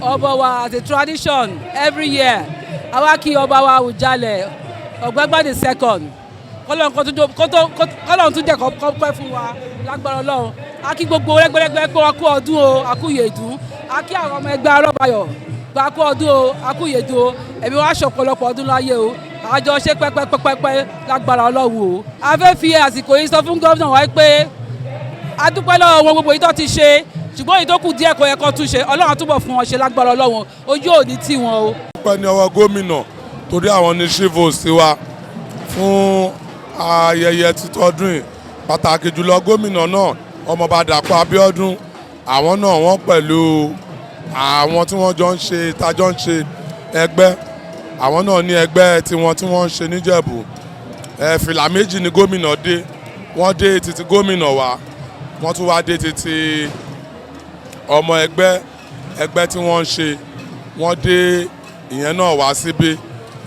ọba wa as a tradition every year. Àwa kí ọba wa Àwùjalẹ̀ Ọ̀gbágbá the second. Kọ́lọ́n tún jẹ́ kó pẹ́ fún wa lágbára Ọlọ́run. A kí gbogbo rẹ́gbẹ́rẹ́gbẹ́ pé wọ́n kú ọdún o, a kú ìyèdún. A kí àwọn ọmọ ẹgbẹ́ Arọ́bayọ̀ pé a kú ọdún o, a kú ìyèdún o. Ẹ̀mí wa ṣọ̀pọ̀lọpọ̀ ọdún láyé o. Àjọ ṣe pẹ́pẹ́pẹ́pẹ́ lágbára Ọlọ́run o. A fẹ́ fi àsìkò yìí sọ fún gómìnà wa pé a dúpẹ́ lọ́wọ́ wọn gbogbo yìí tó ti ṣe, ṣùgbọ́n èyí tó kù díẹ̀ kò yẹ kó tún ṣe. Ọlọ́run á túbọ̀ fún wọn ṣe lágbára Ọlọ́run, ojú ò ní tì wọ́n o. Dúpẹ́ ní ọwọ́ gómìnà torí àwọn ní chief wa fún ayẹyẹ títọ́dún yìí, pàtàkì jùlọ gómìnà náà, Ọmọọba Dàpọ̀ Abíọ́dún. Àwọn náà wọ́n pẹ̀lú àwọn tí wọ́n jọ ń ṣe tájọ́ ń ṣe ẹgbẹ́. Àwọn náà ní ẹgbẹ́ tiwọn tí wọ́n ń ṣe níjẹ̀bú. Ẹ fìlà méjì ni gómìnà dé. Wọ́n dé títí gómìnà wa, wọ́n tún wá dé títí ọmọ ẹgbẹ́ ẹgbẹ́ tí wọ́n ń ṣe. Wọ́n dé ìyẹn náà wá síbí.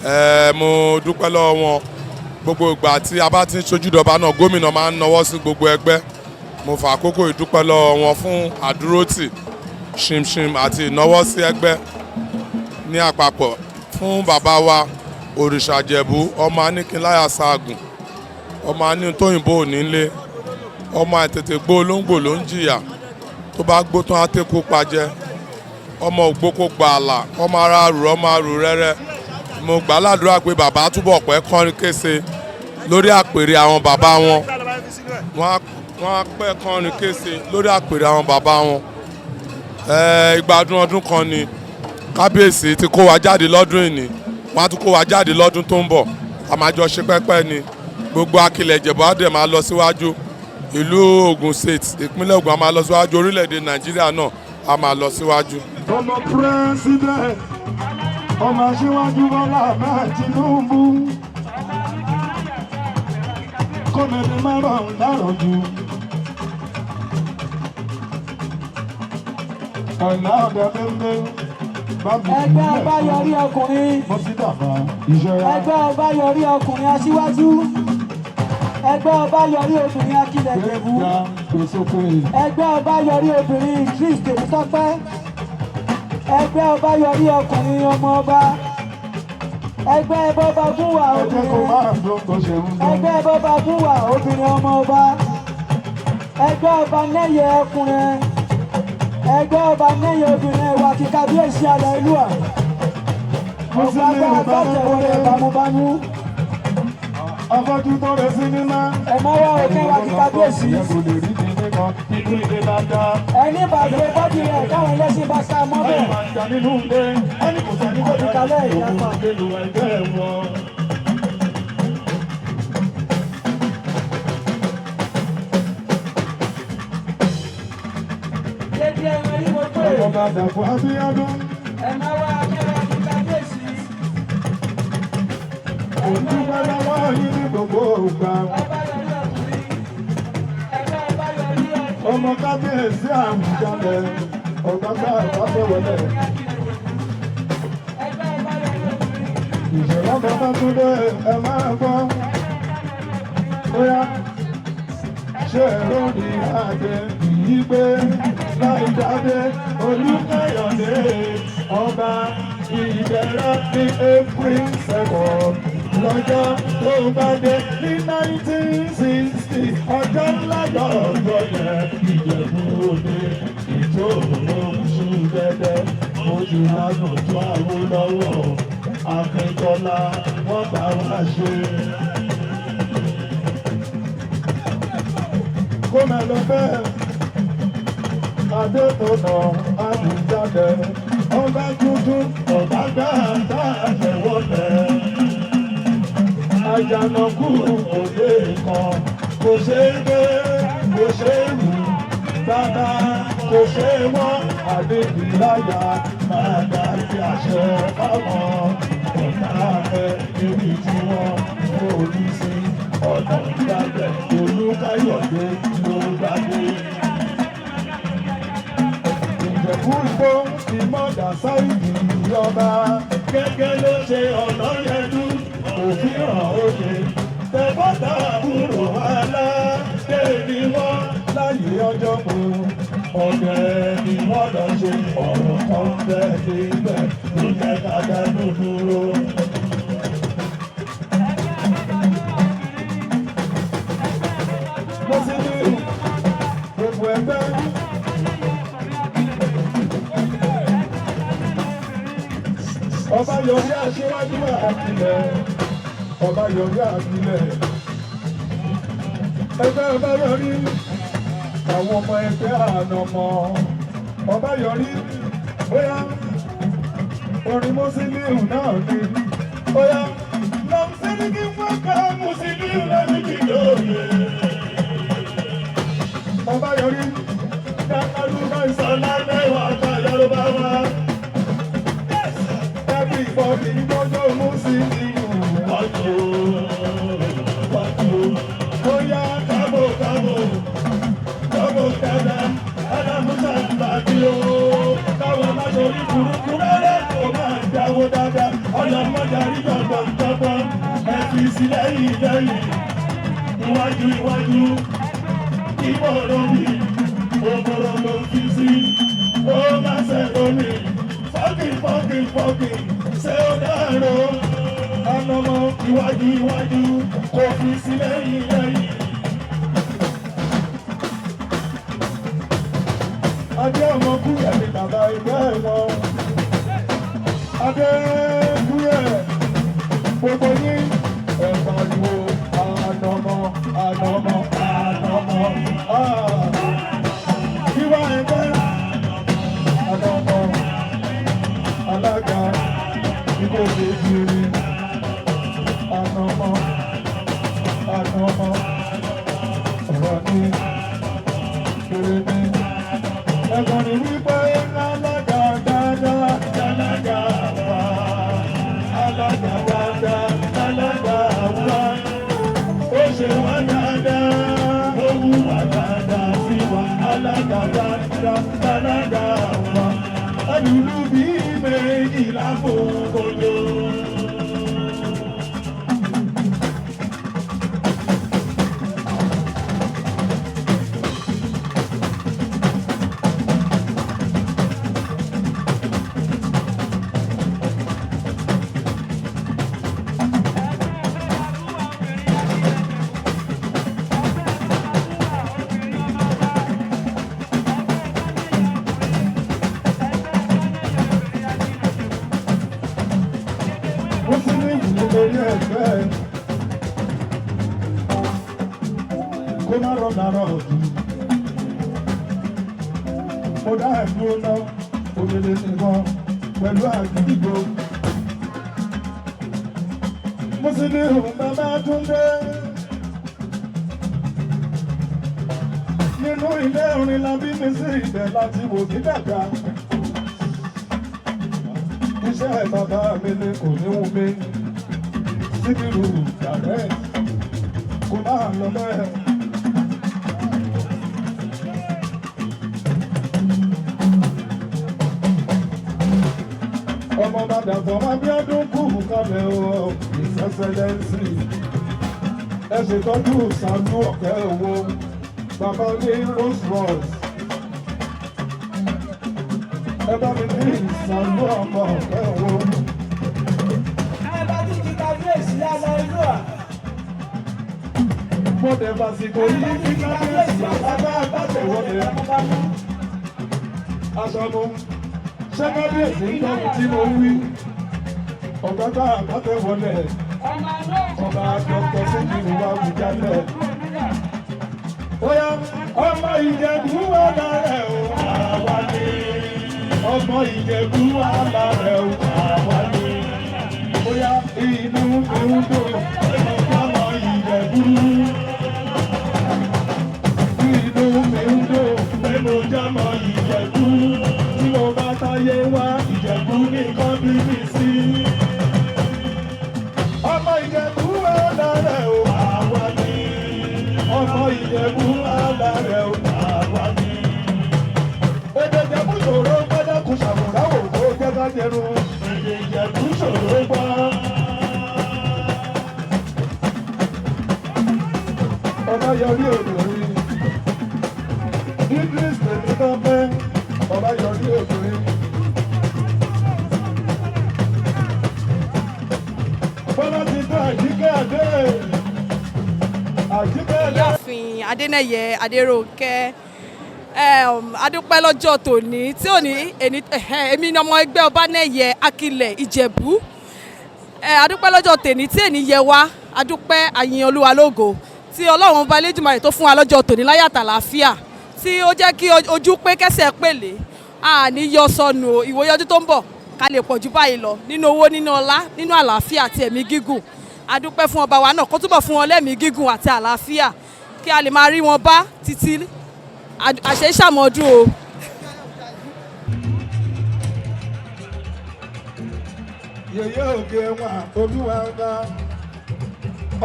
Ẹ mo dúpẹ́ lọ́wọ́ wọn. Gbogbo ìgbà tí a bá ti ń ṣojúdọ̀bá náà, gómìnà máa ń nawọ́ sí gbogbo ẹgbẹ́. Mo fà àkókò ìdúpẹ́ lọ́wọ́ wọn fún àdúrótì ṣimṣim àti ìnáwó sí ẹgbẹ́ ní àpapọ̀. Fún bàbá wa Òrìṣàjẹ̀bú, ọmọ Aníkínláyà Ṣaagùn, ọmọ anítóyìnbó nílé, ọmọ àìtètè gbó olóńgbò ló ń jìyà, tó bá gbó tán á tẹ́kù pajẹ́, ọmọ ògbókò gbààlà, ọmọ ara rù, ọmọ arù rẹ́rẹ́. Mo gbà ládùúrà pé bàbá túbọ̀ pẹ́ kọrin kése lórí àpèrè àwọn bàbá wọn. Wọ́n á pẹ́ kọrin kése lórí àpèrè àwọn bàbá wọn. Ìgbádùn ọdún kan ni kábíyèsí ti kó wa jáde lọ́dún ìní, wọ́n á tún kó wa jáde lọ́dún tó ń bọ̀. A máa jọ ṣe pẹ́pẹ́ ni. Gbogbo Akilẹ̀ Ìjẹ̀bú á dẹ̀ máa lọ síwájú. Ìlú Ògùn State, ìpínlẹ̀ Ògùn á máa lọ síwájú. Orílẹ̀-èdè Nàìjíríà náà á máa lọ síwájú. Ọmọ president, ọmọ aṣíwájú Bọ́lá Ahmed Tinubu, kọ́mẹ́ni márùn-ún dárò jù. Ọ̀nà ọ̀dẹ bẹ́ẹ̀ bá mi. Ẹgbẹ́ ọba yọrí ọkùnrin. Mo ti dàgbà ìṣẹ́ra. Ẹgbẹ́ ọba yọrí ọkùnrin aṣíwájú. Ẹgbẹ́ ọba yọrí obìnrin Akilẹ̀ Ìjẹ̀bú. Ẹgbẹ́ ọba yọrí obìnrin Idris Tèmítọ́pẹ́. Ẹgbẹ́ ọba yọrí ọkùnrin ọmọ ọba. Ẹgbẹ́ bọ́ba gúnwà obìnrin. Ẹgbẹ́ bọ́ba gúnwà obìnrin ọmọ ọba. Ẹgbẹ́ ọba nẹ́yẹ ọkùnrin. Ẹgbẹ́ ọba nẹ́yẹ obìnrin ẹ̀wà kíkà bí èsì àlọ́ ìlú à. Ọ̀gbàgbà àgbàtẹ̀wọlé bámúbámú. Afọ́jú tó rẹ sinimá. Ẹ má wá òkè wá kíkà bí èsì. Kò lè rí mi nìkan inú ilé bá dá. Ẹni bàgbé bọ́dì rẹ̀ káwọn ẹlẹ́sìn bá sá mọ́ bẹ́ẹ̀. Ẹni máa ń jà nínú ilé. Ẹni kò sẹ́ni tó Àbíkalẹ̀ ìyapa. Òun lélu ẹgbẹ́ wọn. Ọba Dàpọ̀ Abíọ́dún. Kò dúpẹ́ lọ́wọ́ yín ní gbogbo ìgbà. Ọmọ kábíyèsí Àwùjalẹ̀, ọ̀gágbá ìfàfẹ́wọlẹ̀. Ìṣẹ̀lá Babátúndé ẹ máa gbọ́. Bóyá ṣé lórí àjẹ yìí gbé láì jáde Olúkáyọ̀dé ọba ìbẹ̀rẹ̀ ní April 2 lọ́jọ́ tó bá dé ní 1960 ọjọ́ ńlá lọ́jọ́ yẹn Ìjẹ̀bú Òde ìjó oṣù dẹ́dẹ́ oṣù lánàá tó Awólọ́wọ̀ Akíntọ́lá wọ́n bá wá ṣe. Kó máa lọ bẹ́ẹ̀ Adétọ̀nà Àwùjalẹ̀ ọba tuntun ọba dáadáa àfẹwọ́lẹ̀. Àjànàkú òde kan kò ṣeé gbé kò ṣeé wù bàbá kò ṣeé wọ́n àdébìláyà máa dá sí àṣẹ fáwọn ọ̀tá ẹ níbi tí wọ́n kò ní sí ọ̀nà ìgbàgbẹ́ Olúkáyọ̀dé ló bá dé. Ìjẹ̀bú Igbó ti mọ̀dà sáìdì ọba. Gẹ́gẹ́ ló ṣe ọ̀nà yẹnu òfin hàn òye. Tẹ̀gbọ́ntà àbúrò aládé ni wọ́n láyé ọjọ́ mu. Ọ̀gẹ̀ ni wọ́n lọ ṣe ọ̀rọ̀ kan bẹ́ẹ̀ níbẹ̀ ló jẹ́ ká dánú dúró. Mo ti ní gbogbo ẹgbẹ́. Ọba yọrí aṣíwájú àkìlẹ̀. Ọba yọrí àkìlẹ̀. Ẹgbẹ́ ọba yọrí àwọn ọmọ ẹgbẹ́ ànàmọ́. Ọba yọrí bóyá orin Mùsílíù náà ni. Bóyá lọ́mùsílíkì wọ́n ká Mùsílíù lẹ́mìkì lóye. Ọba yọrí dákàlùkà ìsọ̀lá mẹ́wàá ká Yorùbá wá. Everybody gbọ́dọ̀ Mùsílíù wájú wájú. Bóyá kábò kábò kábò kádà Alámúsà gbàgbé o. Káwọn má ṣorí burúkú rárá kó máa dáwó dáadáa. Ọlọ́mọdé àríjọ̀gbọ̀n jọ̀gbọ̀n ẹ fi sí lẹ́yìn lẹ́yìn. Iwájú iwájú ìmọ̀ràn mi òmòrò ló fi sí. Ó máa ṣẹ̀rọ mi fọ́kì fọ́kì fọ́kì ṣé ó dárò ọ̀nàmọ́ iwájú iwájú kò fi sí lẹ́yìn lẹ́yìn. Adé ọmọ kúrẹ̀ ní bàbá ẹgbẹ́ wọn. Adé kúrẹ̀ gbogbo yín ẹ̀ pariwo ànàmọ́ ànàmọ́ ànàmọ́. Ìwà ẹgbẹ́ ànàmọ́ alága ikú kejì ànàmọ́ ànàmọ́ ọ̀rọ̀ ní kéré ní ẹ̀gbọ́n ní wípé alága dáadáa alága wá alága dáadáa alága wá ó ṣe wá dáadáa ó wù wá dáadáa sí wa alága dáadáa alága wá alùlù bí méjìlá fún kojú. Nítorí ẹgbẹ́ kó má rọ̀ dàrọ̀ jù. Mo dá ẹ̀dúró ná òmìnir nìkan pẹ̀lú àgídìgbò. Mùsílíù Babátúndé. Nínú ilé orin la bí mi sí ibẹ̀ láti wò mí dàgbà. Iṣẹ́ bàbá mi ni kò ní wù mí. Síkírù direct kò máa lọ bẹ́ẹ̀. Ọmọ Dàpọ̀ Abíọ́dún kù kalẹ̀ o, His Excellency. Ẹ ṣètọ́jú Sànú Ọ̀kẹ́ owó, bàbá ní Rolls Royce. Ẹ bá mi ní Sànú ọmọ Ọ̀kẹ́ owó. Ẹ bá tún ti kábíyèsí lálẹ́ ìlú à. Mo dẹ̀ fàsìkò yìí kí kábíyèsí bàbá àbátẹ̀wọlé. Aṣọ́nu, ṣé kábíyèsí ń tọ́kùn tí mo wí? Ọ̀gá tá àbátẹ̀wọlé, ọba Dr. Síkírù wa Awùjalẹ̀. Bóyá ọmọ Ìjẹ̀bú wà lárẹ̀ o, àwa ni. Ọmọ Ìjẹ̀bú wà lárẹ̀ o, àwa ni. Bóyá inú mi ń dùn, ọmọ Ìjẹ̀bú. Inú mi ń dùn pé mo jámọ́ Ìjẹ̀bú. Tí mo bá táyé wá, Ìjẹ̀bú nìkan bí mi sí. Ọmọ Ìjẹ̀bú wà lárẹ̀ o, àwa ni. Ọmọ Ìjẹ̀bú wà lárẹ̀ o, àwa ni. Èdè Ìjẹ̀bú ṣòro gbọ́dọ̀ ṣàmùráwò kó jẹ́ ká jẹrun. Èdè Ìjẹ̀bú ṣòro gbọ́. Ọba yọrí obìnrin. Idris tèmi tán fẹ́. Ọba yọrí obìnrin. Bọ́lá ti tó Àjíkẹ́ Adé. Àjíkẹ́ Adé. Ìyáàfin Adénẹ́yẹ Adérónkẹ́, adúpẹ́ lọ́jọ́ tòní tí ò ní èmi ni ọmọ ẹgbẹ́ Ọbanẹ́yẹ Akilẹ̀ Ìjẹ̀bú. Adúpẹ́ lọ́jọ́ tòní tí èní yẹ wá. Adúpẹ́, àyìn Olúwa lógo tí Ọlọ́run bá Elédùmarè tó fún wa lọ́jọ́ tòní láyọ̀ àtàlàáfíà, tí ó jẹ́ kí ojú pé kẹsẹ̀ pèlè àní yọ sọnù o. Ìwòye ọdún tó ń bọ̀, ká lè pọ̀ jù báyìí lọ nínú owó, nínú ọlá, nínú àlàáfíà àti ẹ̀mí gígùn. Adúpẹ́ fún ọba wa náà, kó túbọ̀ fún wọn lẹ́mìí gígùn àti àlàáfíà, kí a lè máa rí wọn bá títí àṣẹ ìṣàmọ́dún o. Yèyé òkè wà, olúwa ọba,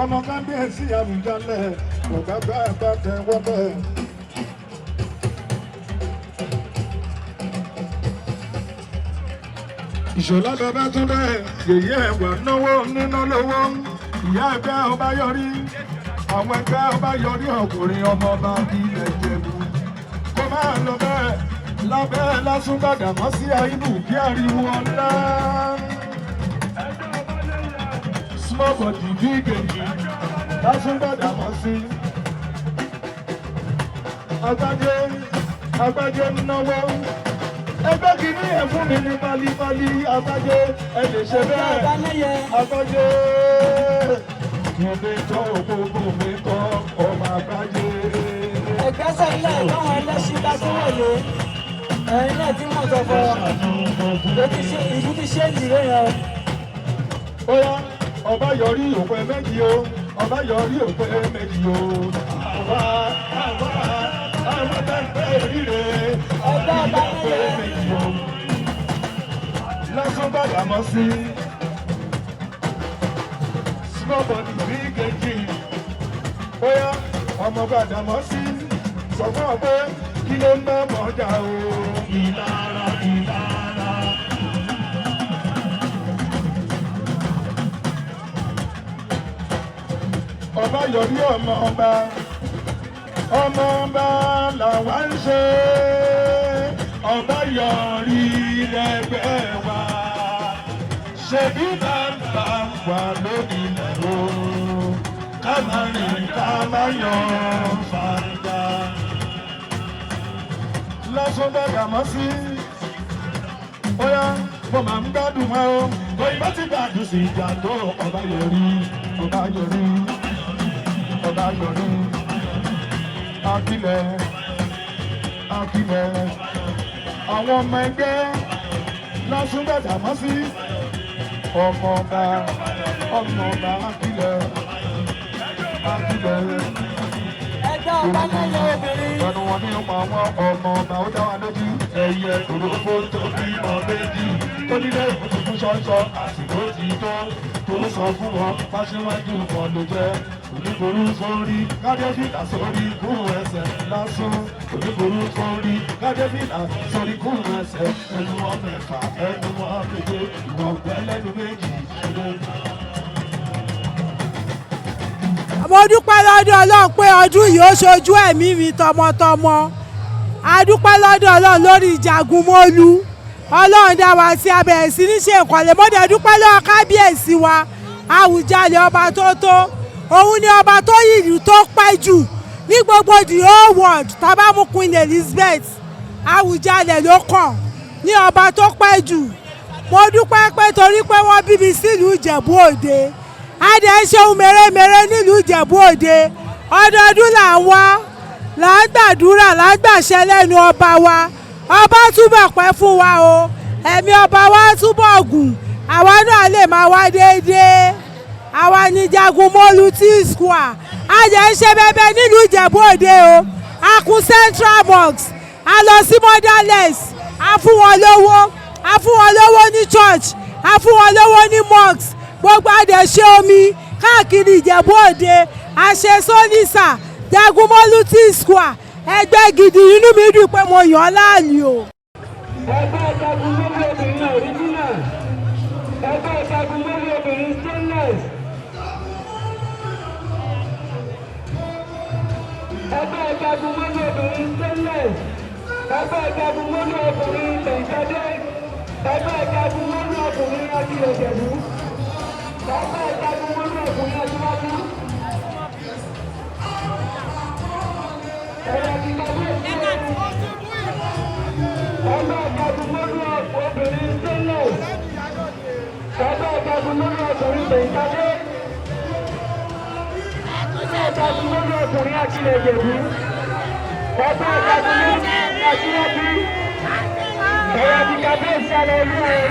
ọmọ kábíyèsí Àwùjalẹ̀, ọ̀gá bá bá tẹ wọ́n bẹ́ẹ̀. Ìṣọ̀lá Babátúndé, yèyé ẹ̀wà náwó níná lówó, ìyá ẹgbẹ́ ọba yọrí, àwọn ẹgbẹ́ ọba yọrí ọkùnrin, ọmọ ọba ilẹ̀ Ìjẹ̀bú. Kó máa lọ bẹ́ẹ̀ lábẹ́ lásùngbàdà mọ́ sí àìbù kí ariwo ọ̀la. Small body, big engine, lásùngbàdà mọ́ sí. Agbájé, Agbájé ń náwó. Ẹgbẹ́ kìíní ẹ̀ fún mi ní pálípálí. Agbájé, ẹ lè ṣe bẹ́ẹ̀. Agbájé kìíní tó gbogbo mi kọ́ ọmọ Agbájé. Ẹgbẹ́sẹ̀ ńlẹ̀ báwọn ẹlẹ́ṣin bá tún wọ̀lé. Ẹ̀yin náà tí mọ̀ tọ̀fọ̀ ìlú ti ṣe ìdílé yẹn. Ó yá, ọba yọrí òpè méjì o, ọba yọrí òpè méjì o. Àwa, àwa, àwa tá ń pẹ́ ríre, ọba yọrí òpè méjì o. Lásán bàbá mọ́ sí. Small body, big engine. Ó yá, ọmọ bàdà mọ́ sí. Sọ fún ọ pé kí ló ń bá mọ́jà o. Ìlara, ìlara. Ọba yọrí ọmọ ọba, ọmọ ọba làwa ń ṣe. Ọba yọrí lẹ́gbẹ́ wa, ṣebí bàbá wà lónìí lẹ́rọ, ká máa rìn, ká máa yan fàgbà. Lọ́sùn bàgà mọ́ sí. Ó yá, mo máa ń gbádùn wọn o. Òyìnbó ti gbádùn sí ìjà tó. Ọba yọrí, ọba yọrí, ọba yọrí. Akilẹ̀, Akilẹ̀, àwọn ọmọ ẹgbẹ́ lọ́sùn bàgà mọ́ sí. Ọmọ ọba, ọmọ ọba Akilẹ̀, Akilẹ̀. Ẹgbẹ́ Ọbanẹ́yẹ obìnrin. Ẹnu wọn ní ọmọ àwọn ọmọ ọba, ó dá wa lójú. Ẹyẹ òròfó tó bímọ méjì tó nílé ìfúnfún. ṣọ́ṣọ́ àsìkò ti tó tó sọ fún wọn fáṣíwájú wọn ló jẹ́ oníburú sórí kádẹ́fìlà sórí kún ẹsẹ̀ lásán oníburú sórí kádẹ́fìlà sórí kún ẹsẹ̀ ẹnu wọn mẹ́fà ẹnu wọn méje ìwọ̀n pẹ́lẹ́nu méjì ẹnu. Mo dúpẹ́ lọ́dọ̀ Ọlọ́run pé ọdún yìí ó ṣojú ẹ̀mí mi tọmọtọmọ. A dúpẹ́ lọ́dọ̀ Ọlọ́run lórí Jagunmólú. Ọlọ́run dá wa sí abẹ̀rẹ̀ sí ní ṣe ìkọ̀lẹ̀. Mo dẹ̀ dúpẹ́ lọ́wọ́ kábíyèsí wa Àwùjalẹ̀ ọba tó tó òun ni ọba tó yìlú tó pẹ́ jù ní gbogbo the whole world. Tá bá mú Queen Elizabeth, Àwùjalẹ̀ ló kàn ní ọba tó pẹ́ jù. Mo dúpẹ́ pé torí pé wọ́n bí mi sílùú Ìjẹ̀bú Òde, a dẹ̀ ń ṣe ohun mèremère nílùú Ìjẹ̀bú Òde. Ọdọọdún là ń wá, là ń gbàdúrà, là ń gbàṣẹ lẹ́nu ọba wa. Ọba túbọ̀ pẹ́ fún wa o, ẹ̀mí ọba wa túbọ̀ gùn, àwa náà lè máa wá déédéé. Àwa ní Jagunmólú T Square. A dẹ̀ ń ṣe bẹbẹ nílùú Ìjẹ̀bú Òde o. A kún Central Mosque, a lọ sí Motherless, a fún wọn lówó, a fún wọn lówó ní church, a fún wọn lówó ní mosque gbogbo. A dẹ̀ ṣe omi káàkiri Ìjẹ̀bú Òde, a ṣe sólísà. Jagunmólú T Square, ẹgbẹ́ gidi, inú mi dùn pé mo yàn án láàyò. Ẹgbẹ́ Jagunmólú obìnrin original, ẹgbẹ́ Jagunmólú obìnrin stainless, ẹgbẹ́ Jagunmólú obìnrin stainless, ẹgbẹ́ Jagunmólú obìnrin tẹ̀síadé, ẹgbẹ́ Jagunmólú ọkùnrin Akilẹ̀ Ìjẹ̀bú, ẹgbẹ́ Jagunmólú ọkùnrin aṣíwájú. Ẹ̀yà kíkà bí ẹgbẹ́ Jagunmólú obìnrin stainless, ẹgbẹ́ Jagunmólú ọkùnrin tẹ̀síadé, ẹgbẹ́ Jagunmólú ọkùnrin Akilẹ̀ Ìjẹ̀bú, ẹgbẹ́ Jagunmólú aṣíwájú. Ẹ̀yà kíkà bí ìsàlẹ̀ ìlú rẹ̀.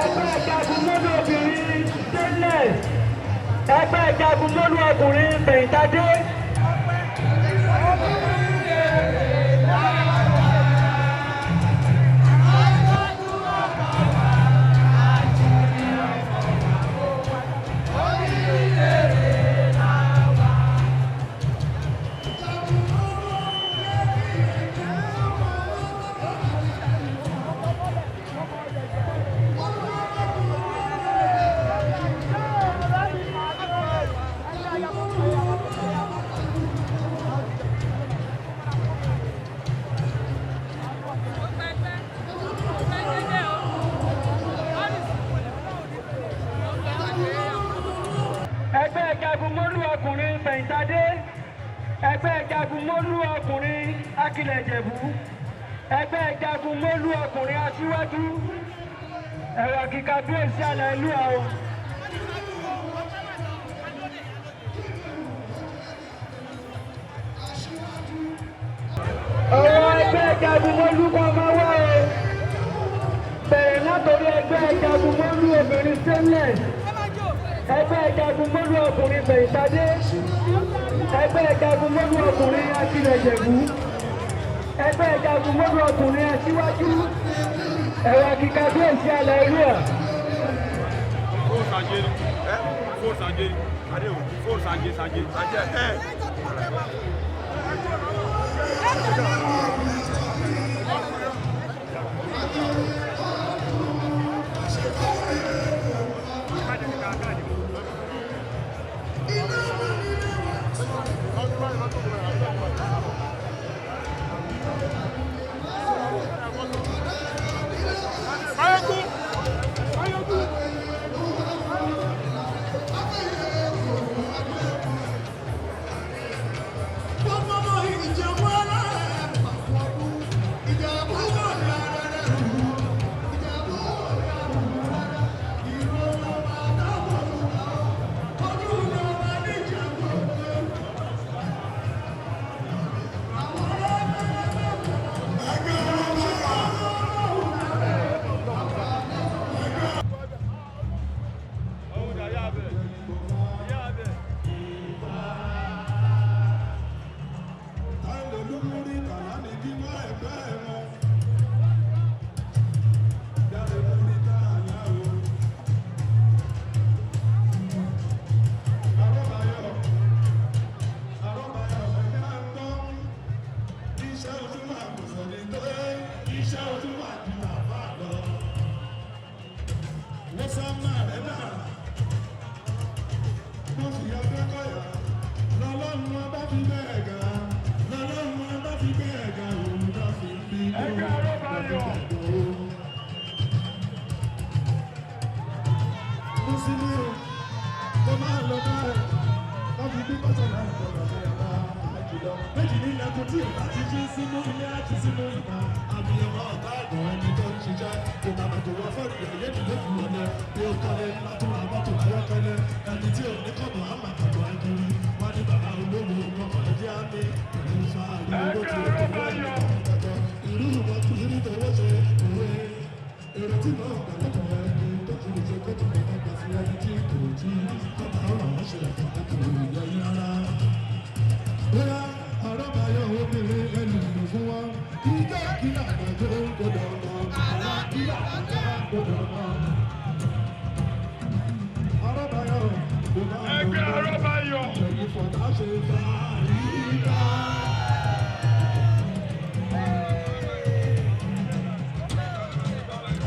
Ẹgbẹ́ Jagunmólú obìnrin stainless, ẹgbẹ́ Jagunmólú ọkùnrin fẹ̀yìntàdé. Ẹgbẹ́ Jagunmólú ọkùnrin fẹ̀yìntàdé, ẹgbẹ́ Jagunmólú ọkùnrin Akilẹ̀ Ìjẹ̀bú, ẹgbẹ́ Jagunmólú ọkùnrin aṣíwájú. Ẹ̀rọ kíkà bí èsì àlẹ́ ìlú àwọn. Ọ̀rọ̀ ẹgbẹ́ Jagunmólú kan máa wá o. Bẹ̀rẹ̀ látòrí ẹgbẹ́ Jagunmólú obìnrin stainless, ẹgbẹ́ Jagunmólú ọkùnrin fẹ̀yìntàdé, ẹgbẹ́ Jagunmólú ọkùnrin Akilẹ̀ Ìjẹ̀bú, ẹgbẹ́ Jagunmólú ọkùnrin aṣíwájú. Ẹ̀rọ kíkà bí èsì àlẹ́ ìlú ẹ̀. Méjì nílẹ̀kùn tí ò bá ti ṣí sínú ilé àti sínú ìta. Àmì ọmọ ọ̀tá ẹ̀gbọ́n ẹni tó ń ṣiṣẹ́. Kò bàbà tó wọ́n fẹ́rù ẹ̀yẹ́ nìlú fi wọlé. Bí ó kọ́lé ńlá tó ra mọ́tò ayọ́kẹ́lẹ́. Ẹni tí ò ní kọ̀bọ̀ á máa kọ̀bọ̀ ẹ kiri. Wọ́n ní bàbá olówó ọkọ̀ ẹ̀jẹ̀ á ní. Pẹ̀lú fáàrí owó tí ó tó wọ́n irú wọn kì í rí tọwọ́ ṣe òwe. Èrò tí màá gbà lọ́kọ̀ ẹni tó ti lè ṣe kótó lè gbà fún ẹni tí kò tí kọ́ta ọ̀rọ̀ wọn ṣe ẹ̀fọ́ kò yẹ yín rárá. Bóyá àrọ́báyọ̀ obìnrin ẹlù lù fún wa, ìjọ kí làgbàdo gbọdọ̀ mọ̀, àrà kí làgbàdo gbọdọ̀ mọ̀. Àrọ́báyọ̀ kò máa Ẹgbẹ́ Arọ́báyọ̀. Ẹ̀yin fọ̀tá ṣe fàárí ká.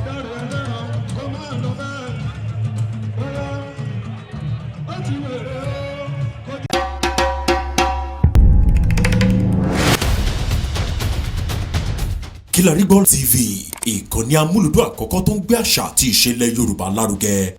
Dẹ́rù ẹlẹ́ran kó máa lọ bẹ́ẹ̀. Bóyá ó ti wèrè o. Kó jẹ́. Kilarigbo TV, ìkànnì amúlùdún àkọ́kọ́ tó ń gbé àṣà àti ìṣẹ̀lẹ̀ Yorùbá lárugẹ.